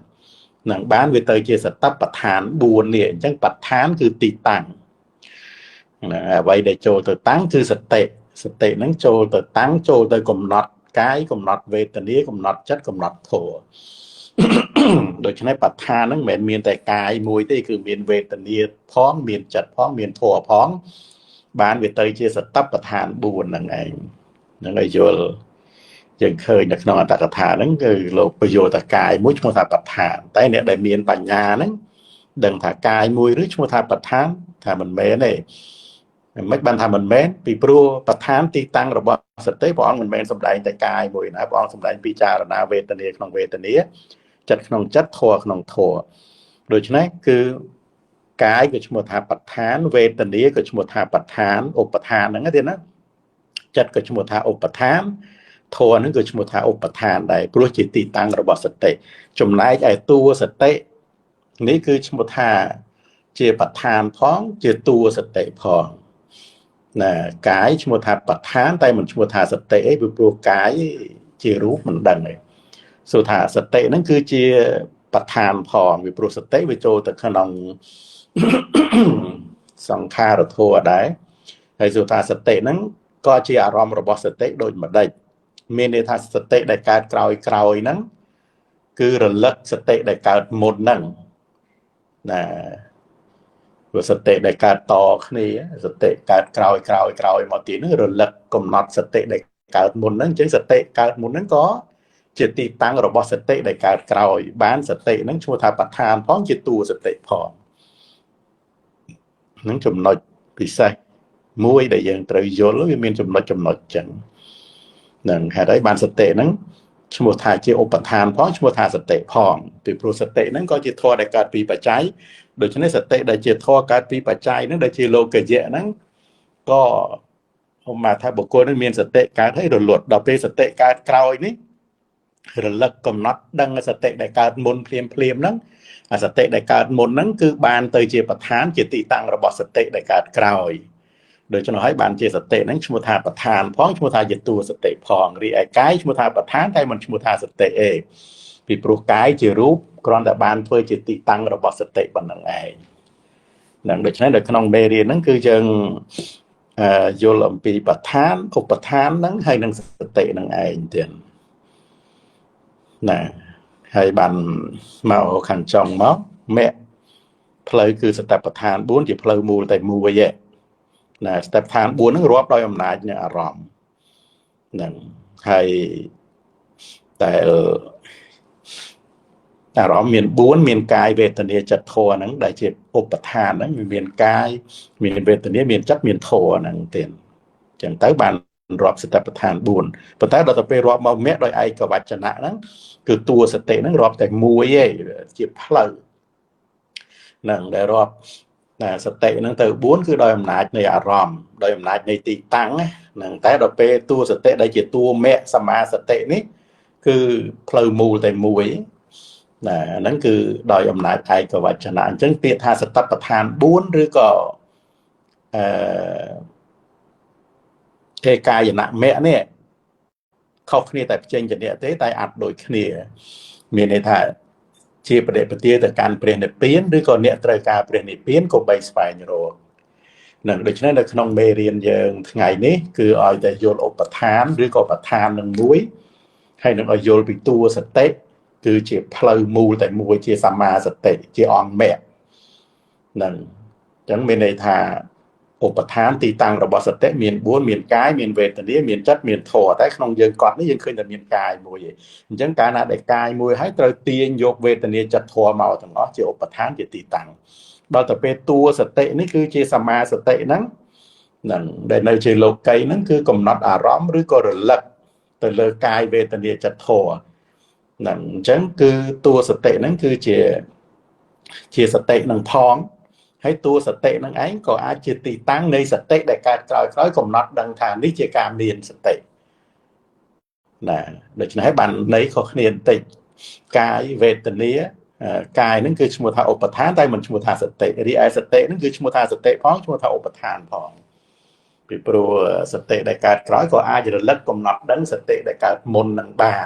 នឹងបានវាទៅជាសតបដ្ឋាន4នេះអញ្ចឹងបដ្ឋានគឺទីតាំងណាអ្វីដែលចូលទៅតាំងគឺសតិសតិហ្នឹងចូលទៅតាំងចូលទៅកំណត់កាយកំណត់វេទនាកំណត់ចិត្តកំណត់ធម៌ដូច្នេះបដ្ឋានហ្នឹងមិនមែនមានតែកាយមួយទេគឺមានវេទនាផងមានចិត្តផងមានធម៌ផងបានវាទៅជាសតបដ្ឋាន4ហ្នឹងឯងហ្នឹងឲ្យយល់យើងឃើញនៅក្នុងអត្តកថាហ្នឹងគឺលោកបញ្យល់តែកាយមួយឈ្មោះថាបដ្ឋានតែអ្នកដែលមានបញ្ញាហ្នឹងដឹងថាកាយមួយឬឈ្មោះថាបដ្ឋានថាមិនមែនទេមិនបានថាមិនមែនពីព្រោះបដ្ឋានទីតាំងរបស់សតិព្រះអង្គមិនមែនសម្ដែងតែកាយមួយណាព្រះអង្គសម្ដែងពិចារណាវេទនាក្នុងវេទនាចិត្តក្នុងចិត្តធម៌ក្នុងធម៌ដូច្នេះគឺកាយក៏ឈ្មោះថាបដ្ឋានវេទនាក៏ឈ្មោះថាបដ្ឋានឧបដ្ឋានហ្នឹងទេណាចិត្តក៏ឈ្មោះថាឧបដ្ឋានធម៌ហ្នឹងក៏ឈ្មោះថាឧបដ្ឋានដែរព្រោះជាទីតាំងរបស់សតិចំណែកឯតួសតិនេះគឺឈ្មោះថាជាបដ្ឋានផងជាតួសតិផងណាកាយឈ្មោះថាបដ្ឋានតែមិនឈ្មោះថាសតិអីពីព្រោះកាយជារូបមិនដឹងទេសួរថាសតិហ្នឹងគឺជាបដ្ឋានផងពីព្រោះសតិវាចូលទៅក្នុងសង្ខារធម៌ដែរហើយសួរថាសតិហ្នឹងក៏ជាអារម្មណ៍របស់សតិដូចម្ដេចមានន័យថាសតិដែលកើតក្រោយក្រោយហ្នឹងគឺរលឹកសតិដែលកើតមុនហ្នឹងណាព្រោះសតិដែលកើតតគ្នាសតិកើតក្រោយក្រោយក្រោយមកទៀតហ្នឹងរលឹកកំណត់សតិដែលកើតមុនហ្នឹងអញ្ចឹងសតិកើតមុនហ្នឹងក៏ជាទីតាំងរបស់សតិដែលកើតក្រោយបានសតិហ្នឹងឈ្មោះថាបដ្ឋានផងជាតួសតិផងហ្នឹងចំណុចពិសេសមួយដែលយើងត្រូវយល់វាមានចំណុចចំណុចអញ្ចឹងនឹងហេតុអីបានសតិហ្នឹងឈ្មោះថាជាឧបដ្ឋានផងឈ្មោះថាសតិផងពីព្រោះសតិហ្នឹងក៏ជាធម៌ដែលកើតពីបច្ច័យដូច្នេះសតិដែលជាធម៌កើតពីបច្ច័យហ្នឹងដែលជាលោកយៈហ្នឹងក៏មកថាបុគ្គលហ្នឹងមានសតិកើតហើយរលត់ដល់ពេលសតិកើតក្រោយនេះរលឹកកំណត់ដឹងសតិដែលកើតមុនភ្លាមភ្លាមហ្នឹងអាសតិដែលកើតមុនហ្នឹងគឺបានទៅជាប្រធានជាទីតាំងរបស់សតិដែលកើតក្រោយដូច្នោះហើយបានជាសតិហ្នឹងឈ្មោះថាប្រធានផងឈ្មោះថាជាតួសតិផងរីឯកាយឈ្មោះថាប្រធានតែមិនឈ្មោះថាសតិទេពីព្រោះកាយជារូបគ្រាន់តែបានធ្វើជាទីតាំងរបស់សតិប៉ុណ្្នឹងឯងនឹងដូច្នេះនៅក្នុងមេរៀនហ្នឹងគឺយើងយល់អំពីប្រធានឧបឋានហ្នឹងហើយនឹងសតិហ្នឹងឯងទៀតណាហើយបានមកខាងចុងមកមគ្គផ្លូវគឺសតិប្បដ្ឋាន4ជាផ្លូវមូលតែមួយឯងណាសតិប្បដ្ឋាន4ហ្នឹងរាប់ដោយអំណាចនៃអារម្មណ៍ហ្នឹងហើយតែ អារម្មណ៍មាន4មានកាយវេទនាចិត្តធម៌ហ្នឹងដែលជាឧបឋានហ្នឹងវាមានកាយមានវេទនាមានចិត្តមានធម៌ហ្នឹងទៀតអញ្ចឹងទៅបានរាប់សតិប្បដ្ឋាន4ប៉ុន្តែដល់ទៅពេលរាប់មកមគ្គដោយឯកវចនៈហ្នឹងគឺតួសតិហ្នឹងរាប់តែមួយឯងជាផ្លូវហ្នឹងដែលរាប់ណាសតិហ្នឹងទៅ4គឺដោយអំណាចនៃអារម្មណ៍ដោយអំណាចនៃទីតាំងហ្នឹងតែដល់ពេលតួសតិដែលជាតួមគ្គសមាសតិនេះគឺផ្លូវមូលតែមួយណាហ្នឹងគឺដោយអំណាចឯកវចនៈអញ្ចឹងពាក្យថាសតិប្បដ្ឋាន4ឬក៏អឺឯកាយនៈមគ្គនេះខុសគ្នាតែផ្សេងគ្នាទេតែអាចដូចគ្នាមានន័យថាជាបដិបទាទៅកាន់ព្រះនិព្វានឬក៏អ្នកត្រូវការព្រះនិព្វានក៏បីស្វែងរកនឹងដូច្នេះនៅក្នុងមេរៀនយើងថ្ងៃនេះគឺឲ្យតែយល់ឧបឋានឬក៏ប្រឋាននឹងមួយហើយនឹងឲ្យយល់ពីតួសតិគឺជាផ្លូវមូលតែមួយជាសម្មាសតិជាអង្គមគ្គនឹងអញ្ចឹងមានន័យថាឧបឋានទីតាំងរបស់សតិមាន4មានកាយមានវេទនាមានចិត្តមានធម៌តែក្នុងយើងកត់នេះយើងឃើញតែមានកាយមួយឯងអញ្ចឹងកាលណាដែលកាយមួយហើយត្រូវទាញយកវេទនាចិត្តធម៌មកទាំងអស់ជាឧបឋានជាទីតាំងដល់ទៅពេលតួសតិនេះគឺជាសម្មាសតិហ្នឹងនឹងដែលនៅជាលោកីហ្នឹងគឺកំណត់អារម្មណ៍ឬក៏រលឹកទៅលើកាយវេទនាចិត្តធម៌ហ្នឹងអញ្ចឹងគឺតួសតិហ្នឹងគឺជាសតិនឹងផងហើយតួសតិនឹងឯងក៏អាចជាទីតាំងនៃសតិដែលកើតក្រោយៗកំណត់ដឹងថានេះជាការមានសតិណាដូច្នេះបានន័យខុសគ្នាបន្តិចកាយវេទនាកាយហ្នឹងគឺឈ្មោះថាឧបឋានតែមិនឈ្មោះថាសតិរីឯសតិហ្នឹងគឺឈ្មោះថាសតិផងឈ្មោះថាឧបឋានផងពីព្រោះសតិដែលកើតក្រោយក៏អាចរលឹកកំណត់ដឹងសតិដែលកើតមុននឹងបា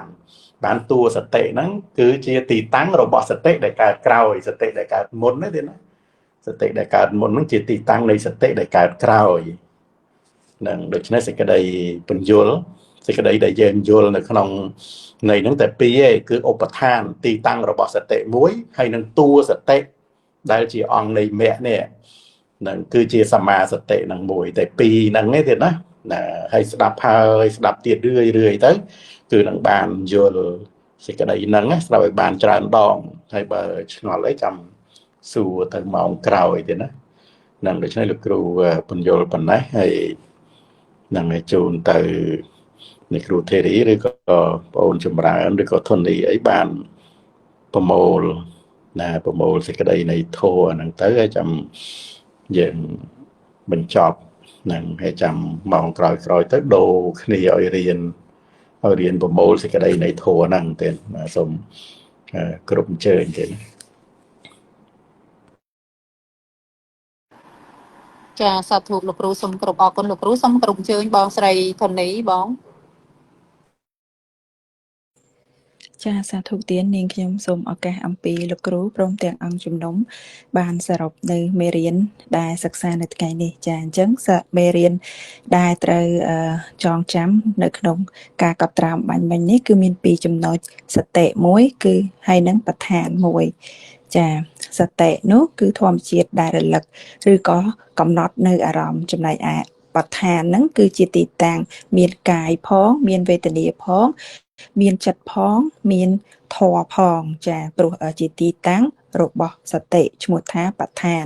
នតួសតិហ្នឹងគឺជាទីតាំងរបស់សតិដែលកើតក្រោយសតិដែលកើតមុនទេណាសតិដែលកើតមុនហ្នឹងជាទីតាំងនៃសតិដែលកើតក្រោយនឹងដូច្នេះសេចក្តីពន្យល់សេចក្តីដែលយើងយល់នៅក្នុងន័យហ្នឹងតែពីរឯងគឺឧបឋានទីតាំងរបស់សតិមួយហើយនឹងតួសតិដែលជាអង្គនៃមគ្គនេះនឹងគឺជាសម្មាសតិនឹងមួយតែពីរហ្នឹងឯងទៀតណាណាហើយស្ដាប់ហើយស្ដាប់ទៀតរឿយរឿយទៅគឺនឹងបានយល់សេចក្តីហ្នឹងស្ដាប់ឲ្យបានច្រើនដងហើយបើឆ្ងល់អីចាំសួរទៅម៉ោងក្រោយទៀតណានឹងដូច្នេះលោកគ្រូពន្យល់ប៉ុណ្ណេះហើយនឹងឲ្យជូនទៅអ្នកគ្រូធីរីឬក៏បងអូនចម្រើនឬក៏ធនីអីបានប្រមូលណាប្រមូលសេចក្តីនៃធម៌ហ្នឹងទៅហើយចាំយើងបញ្ចប់នឹងហើយចាំម៉ោងក្រោយៗទៅដូរគ្នាឲ្យរៀនប្រមូលសេចក្តីនៃធម៌ហ្នឹងទេសូមគ្រប់អញ្ជើញទេចាសាធុលោកគ្រូសូមគោរពអរគុណលោកគ្រូសូមគោរពអញ្ជើញបងស្រីធនីបងចាសាធុទាននាងខ្ញុំសូមឱកាសអំពីលោកគ្រូព្រមទាំងអង្គជំនុំបានសរុបនៅមេរៀនដែលសិក្សានៅថ្ងៃនេះចាអញ្ចឹងមេរៀនដែលត្រូវចងចាំនៅក្នុងការកត់ត្រាំបាញ់មិញនេះគឺមានពីរចំណុចសតិមួយគឺហើយនឹងប្រឋានមួយចាសតិនោះគឺធម្មជាតិដែលរលឹកឬក៏កំណត់នៅអារម្មណ៍ចំណែកឯបឋានហ្នឹងគឺជាទីតាំងមានកាយផងមានវេទនាផងមានចិត្តផងមានធម៌ផងចាព្រោះជាទីតាំងរបស់សតិឈ្មោះថាបឋាន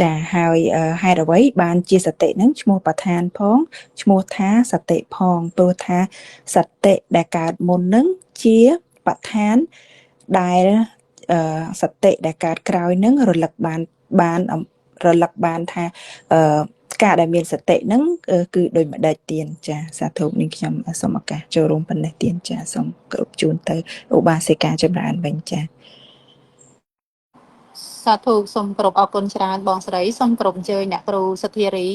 ចាហើយហេតុអ្វីបានជាសតិហ្នឹងឈ្មោះបឋានផងឈ្មោះថាសតិផងព្រោះថាសតិដែលកើតមុនហ្នឹងជាបឋានដែលសតិដែលកើតក្រោយនឹងរលឹកបានរលឹកបានថាការដែលមានសតិហ្នឹងគឺដូចម្ដេចទៀនចាសាធុនេះខ្ញុំសូមឱកាសចូលរួមប៉ុណ្ណេះទៀនចាសូមគោរពជូនទៅឧបាសិកាចម្រើនវិញចាសាធុសូមគោរពអរគុណច្រើនបងស្រីសូមគោរពអញ្ជើញអ្នកគ្រូសុធារី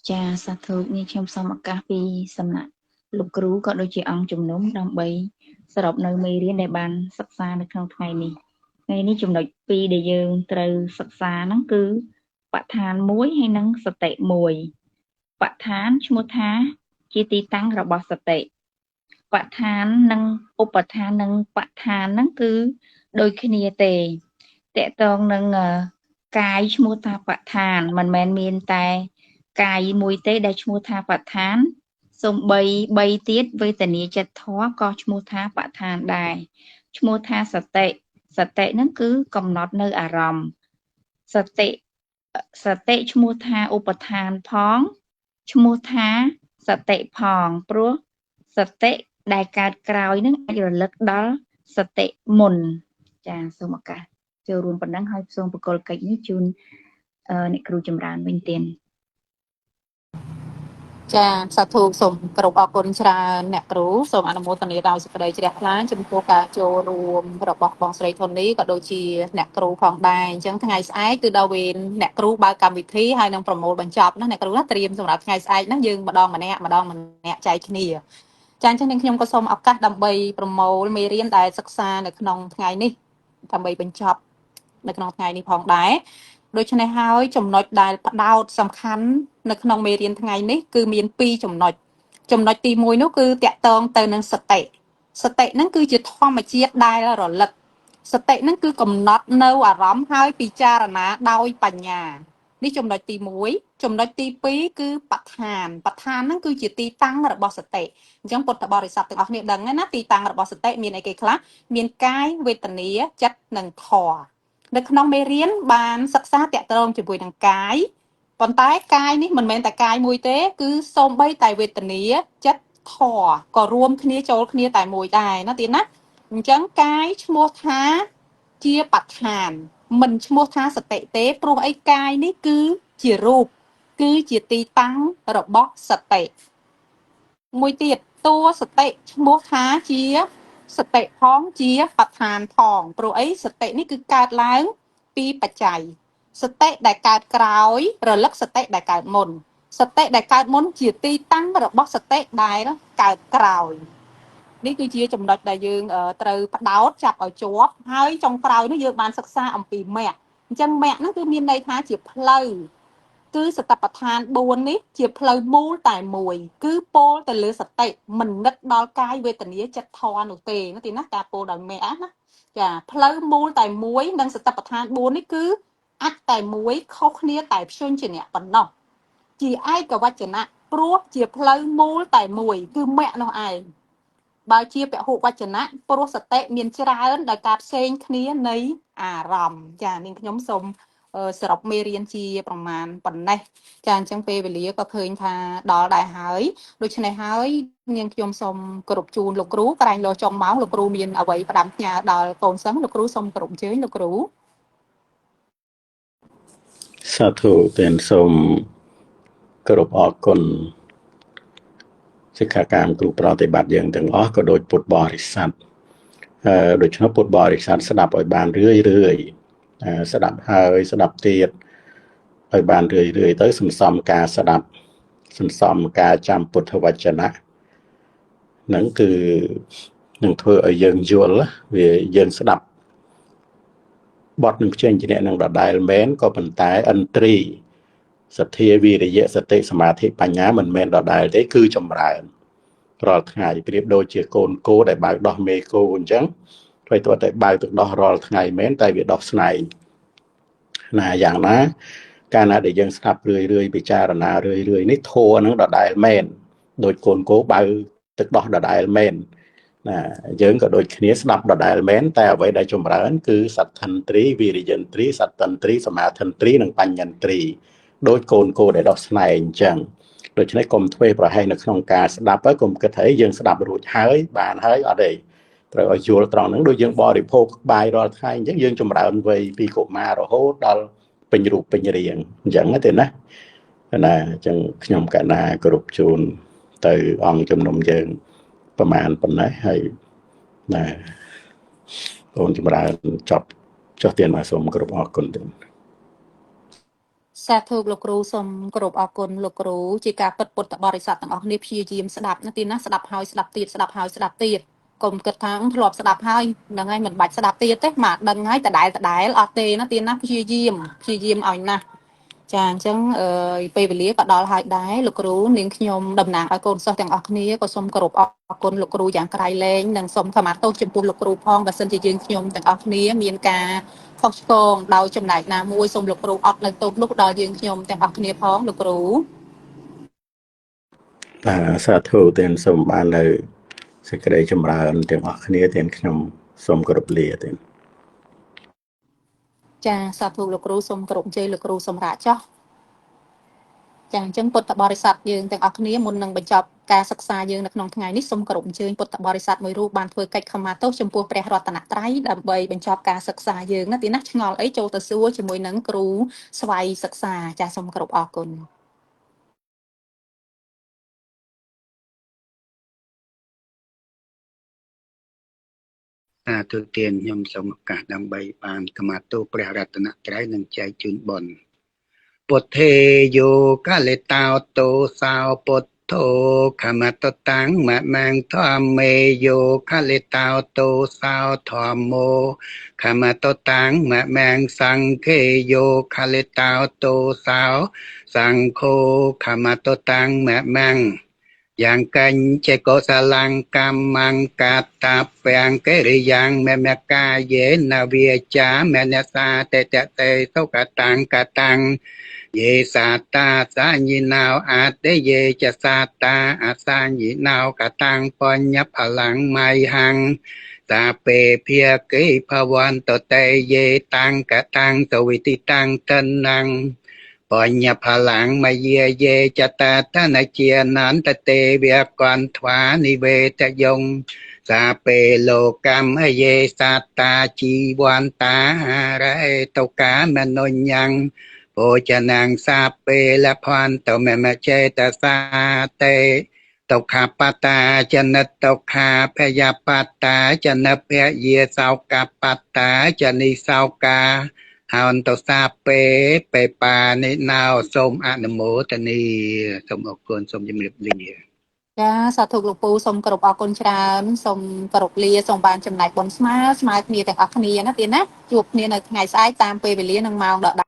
ចាសាធុនេះខ្ញុំសូមឱកាសពីសំណាក់លោកគ្រូក៏ដូចជាអង្គជំនុំដើម្បីសរុបនៅមេរៀនដែលបានសិក្សានៅក្នុងថ្ងៃនេះថ្ងៃនេះចំណុច2ដែលយើងត្រូវសិក្សាហ្នឹងគឺបឋានមួយហើយនិងសតិមួយបឋានឈ្មោះថាជាទីតាំងរបស់សតិបឋាននិងឧបឋាននិងបឋានហ្នឹងគឺដូចគ្នាទេតកតងនឹងកាយឈ្មោះថាបឋានមិនមែនមានតែកាយមួយទេដែលឈ្មោះថាបឋាន សំបី3ទៀតវេទនាចិត្តធម៌ក៏ឈ្មោះថាបឋានដែរឈ្មោះថាសតិសតិហ្នឹងគឺកំណត់នៅអារម្មណ៍សតិសតិឈ្មោះថាឧបឋានផងឈ្មោះថាសតិផងព្រោះសតិដែលកើតក្រោយនឹងអាចរលឹកដល់សតិមុនចាសូមឱកាសចូលរួមប៉ុណ្ណឹងហើយសូមបកលកិច្ចនេះជូនអ្នកគ្រូចម្រើនវិញទៀត ចាសាធុសូមគោរពអរគុណច្រើនអ្នកគ្រូសូមអនុមោទនាដោយសេចក្តីជ្រះថ្លាចំពោះការចូលរួមរបស់បងស្រីធននេះក៏ដូចជាអ្នកគ្រូផងដែរអញ្ចឹងថ្ងៃស្អែកគឺដល់វេនអ្នកគ្រូបើកកម្មវិធីហើយនឹងប្រមូលបញ្ចប់ណាអ្នកគ្រូណាត្រៀមសម្រាប់ថ្ងៃស្អែកហ្នឹងយើងម្ដងម្នាក់ម្ដងម្នាក់ចែកគ្នាចាអញ្ចឹងនាងខ្ញុំក៏សូមឱកាសដើម្បីប្រមូលមេរៀនដែលសិក្សានៅក្នុងថ្ងៃនេះដើម្បីបញ្ចប់នៅក្នុងថ្ងៃនេះផងដែរដូច្នេះហើយចំណុចដែលផ្ដោតសំខាន់នៅក្នុងមេរៀនថ្ងៃនេះគឺមាន2ចំណុចចំណុចទី1នោះគឺតកតងទៅនឹងសតិសតិហ្នឹងគឺជាធម្មជាតិដែលរលឹកសតិហ្នឹងគឺកំណត់នៅអារម្មណ៍ហើយពិចារណាដោយបញ្ញានេះចំណុចទី1ចំណុចទី2គឺបឋានបឋានហ្នឹងគឺជាទីតាំងរបស់សតិអញ្ចឹងពុទ្ធបរិស័ទទាំងអស់គ្នាដឹងហើយណាទីតាំងរបស់សតិមានអីគេខ្លះមានកាយវេទនាចិត្តនិងធម៌នៅក្នុងមេរៀនបានសិក្សាតាក់ទងជាមួយនឹងកាយប៉ុន្តែកាយនេះមិនមែនតែកាយមួយទេគឺសូម្បីតែវេទនាចិត្តធម៌ក៏រួមគ្នាចូលគ្នាតែមួយដែរណាទៀតណាអញ្ចឹងកាយឈ្មោះថាជាបឋានមិនឈ្មោះថាសតិទេព្រោះអីកាយនេះគឺជារូបគឺជាទីតាំងរបស់សតិមួយទៀតតួសតិឈ្មោះថាជាសតិផងជាបឋានផងព្រោះអីសតិនេះគឺកើតឡើងពីបច្ច័យសតិដែលកើតក្រោយរលឹកសតិដែលកើតមុនសតិដែលកើតមុនជាទីតាំងរបស់សតិដែលកើតក្រោយនេះគឺជាចំណុចដែលយើងត្រូវផ្ដោតចាប់ឲ្យជាប់ហើយចុងក្រោយនេះយើងបានសិក្សាអំពីមគ្គអញ្ចឹងមគ្គហ្នឹងគឺមានន័យថាជាផ្លូវគឺសតិប្បដ្ឋាន4នេះជាផ្លូវមូលតែមួយគឺពោលទៅលើសតិមិននឹកដល់កាយវេទនាចិត្តធម៌នោះទេណាទីណាការពោលដោយមគ្គណាចាផ្លូវមូលតែមួយនិងសតិប្បដ្ឋាន4នេះគឺអាចតែមួយខុសគ្នាតែព្យញ្ជនៈប៉ុណ្ណោះជាឯកវចនៈព្រោះជាផ្លូវមូលតែមួយគឺមគ្គនោះឯងបើជាពហុវចនៈព្រោះសតិមានច្រើនដោយការផ្សេងគ្នានៃអារម្មណ៍ចានាងខ្ញុំសូមសរុបមេរៀនជាប្រមាណប៉ុណ្ណេះចាអញ្ចឹងពេលវេលាក៏ឃើញថាដល់ដែរហើយដូច្នេះហើយនាងខ្ញុំសូមគោរពជូនលោកគ្រូក្រែងលោចុងម៉ោងលោកគ្រូមានអ្វីផ្ដាំផ្ញើដល់កូនសិស្សលោកគ្រូសូមគោរពអញ្ជើញលោកគ្រូសាធុទាំងសូមគោរពអរគុណសិក្ខាកាមគ្រូប្រតិបត្តិយើងទាំងអស់ក៏ដូចពុទ្ធបរិស័ទដូច្នោះពុទ្ធបរិស័ទស្ដាប់ឲ្យបានរឿយរឿយស្ដាប់ហើយស្ដាប់ទៀតឲ្យបានរឿយរឿយទៅសន្សំការស្ដាប់សន្សំការចាំពុទ្ធវចនៈហ្នឹងគឺនឹងធ្វើឲ្យយើងយល់វាយើងស្ដាប់បទនឹងផ្សេងជាអ្នកនឹងដដែលមែនក៏ប៉ុន្តែឥន្ទ្រីសទ្ធាវិរិយៈសតិសមាធិបញ្ញាមិនមែនដដែលទេគឺចម្រើនរាល់ថ្ងៃប្រៀបដូចជាកូនគោដែលបើកដោះមេគោអញ្ចឹងត្រូវតែបើកទឹកដោះរាល់ថ្ងៃមែនតែវាដោះស្នែងណាយ៉ាងណាកាលណាដែលយើងស្ដាប់រឿយរឿយពិចារណារឿយរឿយនេះធัวនឹងដដែលមែនដូចកូនគោបើកទឹកដោះដដែលមែនណាយើងក៏ដូចគ្នាស្ដាប់ដដែលមែនតែអ្វីដែលចម្រើនគឺសទ្ធិន្ទ្រីវិរិយន្ទ្រីសត្តន្ទ្រីសមាធិន្ទ្រីនិងបញ្ញន្ទ្រីដូចកូនគោដែលដោះស្នែងអញ្ចឹងដូច្នេះកុំធ្វេសប្រហែសនៅក្នុងការស្ដាប់ហើយកុំគិតថាយើងស្ដាប់រួចហើយបានហើយអត់ទេត្រូវឲ្យយល់ត្រង់ហ្នឹងដូចយើងបរិភោគបាយរាល់ថ្ងៃអញ្ចឹងយើងចម្រើនវ័យពីកុមាររហូតដល់ពេញរូបពេញរាងអញ្ចឹងទេណាណាអញ្ចឹងខ្ញុំកណាគោរពជូនទៅអង្គជំនុំយើងប្រមាណប៉ុណ្ណេះហើយណាបងចម្រើនចប់ចុះទៀតមកសូមគោរពអរគុណទៀតសាធុលោកគ្រូសូមគោរពអរគុណលោកគ្រូជាការពិតពុទ្ធបរិស័ទទាំងអស់គ្នាព្យាយាមស្ដាប់ណាទីណាស្ដាប់ហើយស្ដាប់ទៀតស្ដាប់ហើយស្ដាប់ទៀតកុំគិតថាធ្លាប់ស្ដាប់ហើយហ្នឹងហើយមិនបាច់ស្ដាប់ទៀតទេមកដឹងហើយដដែលដដែលអត់ទេណាទីណាព្យាយាមព្យាយាមឲ្យណាស់ចាអញ្ចឹងពេលវេលាក៏ដល់ហើយដែរលោកគ្រូនាងខ្ញុំតំណាងឲ្យកូនសិស្សទាំងអស់គ្នាក៏សូមគោរពអរគុណលោកគ្រូយ៉ាងក្រៃលែងនិងសូមខមាទោសចំពោះលោកគ្រូផងបើសិនជាយើងខ្ញុំទាំងអស់គ្នាមានការខុសឆ្គងដោយចំណែកណាមួយសូមលោកគ្រូអត់នៅទោសនោះដល់យើងខ្ញុំទាំងអស់គ្នាផងលោកគ្រូ សាធុទានសូមបាននៅសេចក្តីចម្រើនទាំងអស់គ្នាទានខ្ញុំសូមគោរពលាទាន ចាសាធុលោកគ្រូសូមគោរពជ័យលោកគ្រូសម្រាប់ចោះចាអញ្ចឹងពុទ្ធបរិស័ទយើងទាំងអស់គ្នាមុននឹងបញ្ចប់ការសិក្សាយើងនៅក្នុងថ្ងៃនេះសូមគោរពអញ្ជើញពុទ្ធបរិស័ទមួយរូបបានធ្វើកិច្ចខមាទោសចំពោះព្រះរតនត្រ័យដើម្បីបញ្ចប់ការសិក្សាយើងណាទីណាឆ្ងល់អីចូលទៅសួរជាមួយនឹងគ្រូស្វ័យសិក្សាចាសូមគោរពអរគុណ សាធុទានខ្ញុំសូមឱកាសដើម្បីបានខមាទោសព្រះរតនត្រ័យនិងចែកជូនបុណ្យពុទ្ធេយោកលិតោតោសោពុទ្ធោខមតតាំងមមងធម្មេយោកលិតោតោសោធម្មោខមតតាំងមមងសង្ឃេយោកលិតោតោសោសង្ឃោខមតតាំងមមងយ៉ាងកញ្ចេកុសលង្កម្មង្កតាពាំងកិរិយ៉ាងមមកាយេនវាចាមនសាតេតតេសុកតាំងកតាំងយេសាតាសាញិណោអតិយេចសាតាអសាញិណោកតាំងបញ្ញផលੰមៃហੰតាពេភាគិភវន្តតេយេតាំងកតាំងសវិតិតាំងតនੰបញ្ញផលੰមយាយេចតាតនជានន្តទេវកន្ធ្វានិវេតយងសាពេលោកកម្មយេសត្តាជីវន្តារេតកាមនុញ្ញੰភោចនាងសាពេលភន្តមមចេតសាតេទុក្ខបតាចនិតទុក្ខាភយបតាចនិភយាសោកបតាចនិសោកាហោន្តសាពេពេបានិណោសូមអនុមោទនីសូមអរគុណសូមជម្រាបលា ចាសាធុលោកពូសូមគោរពអរគុណច្រើនសូមគោរពលាសូមបានចំណែកបុណ្យស្មើស្មើគ្នាទាំងអស់គ្នាណាទៀតណាជួបគ្នានៅថ្ងៃស្អែកតាមពេលវេលានិងម៉ោងដ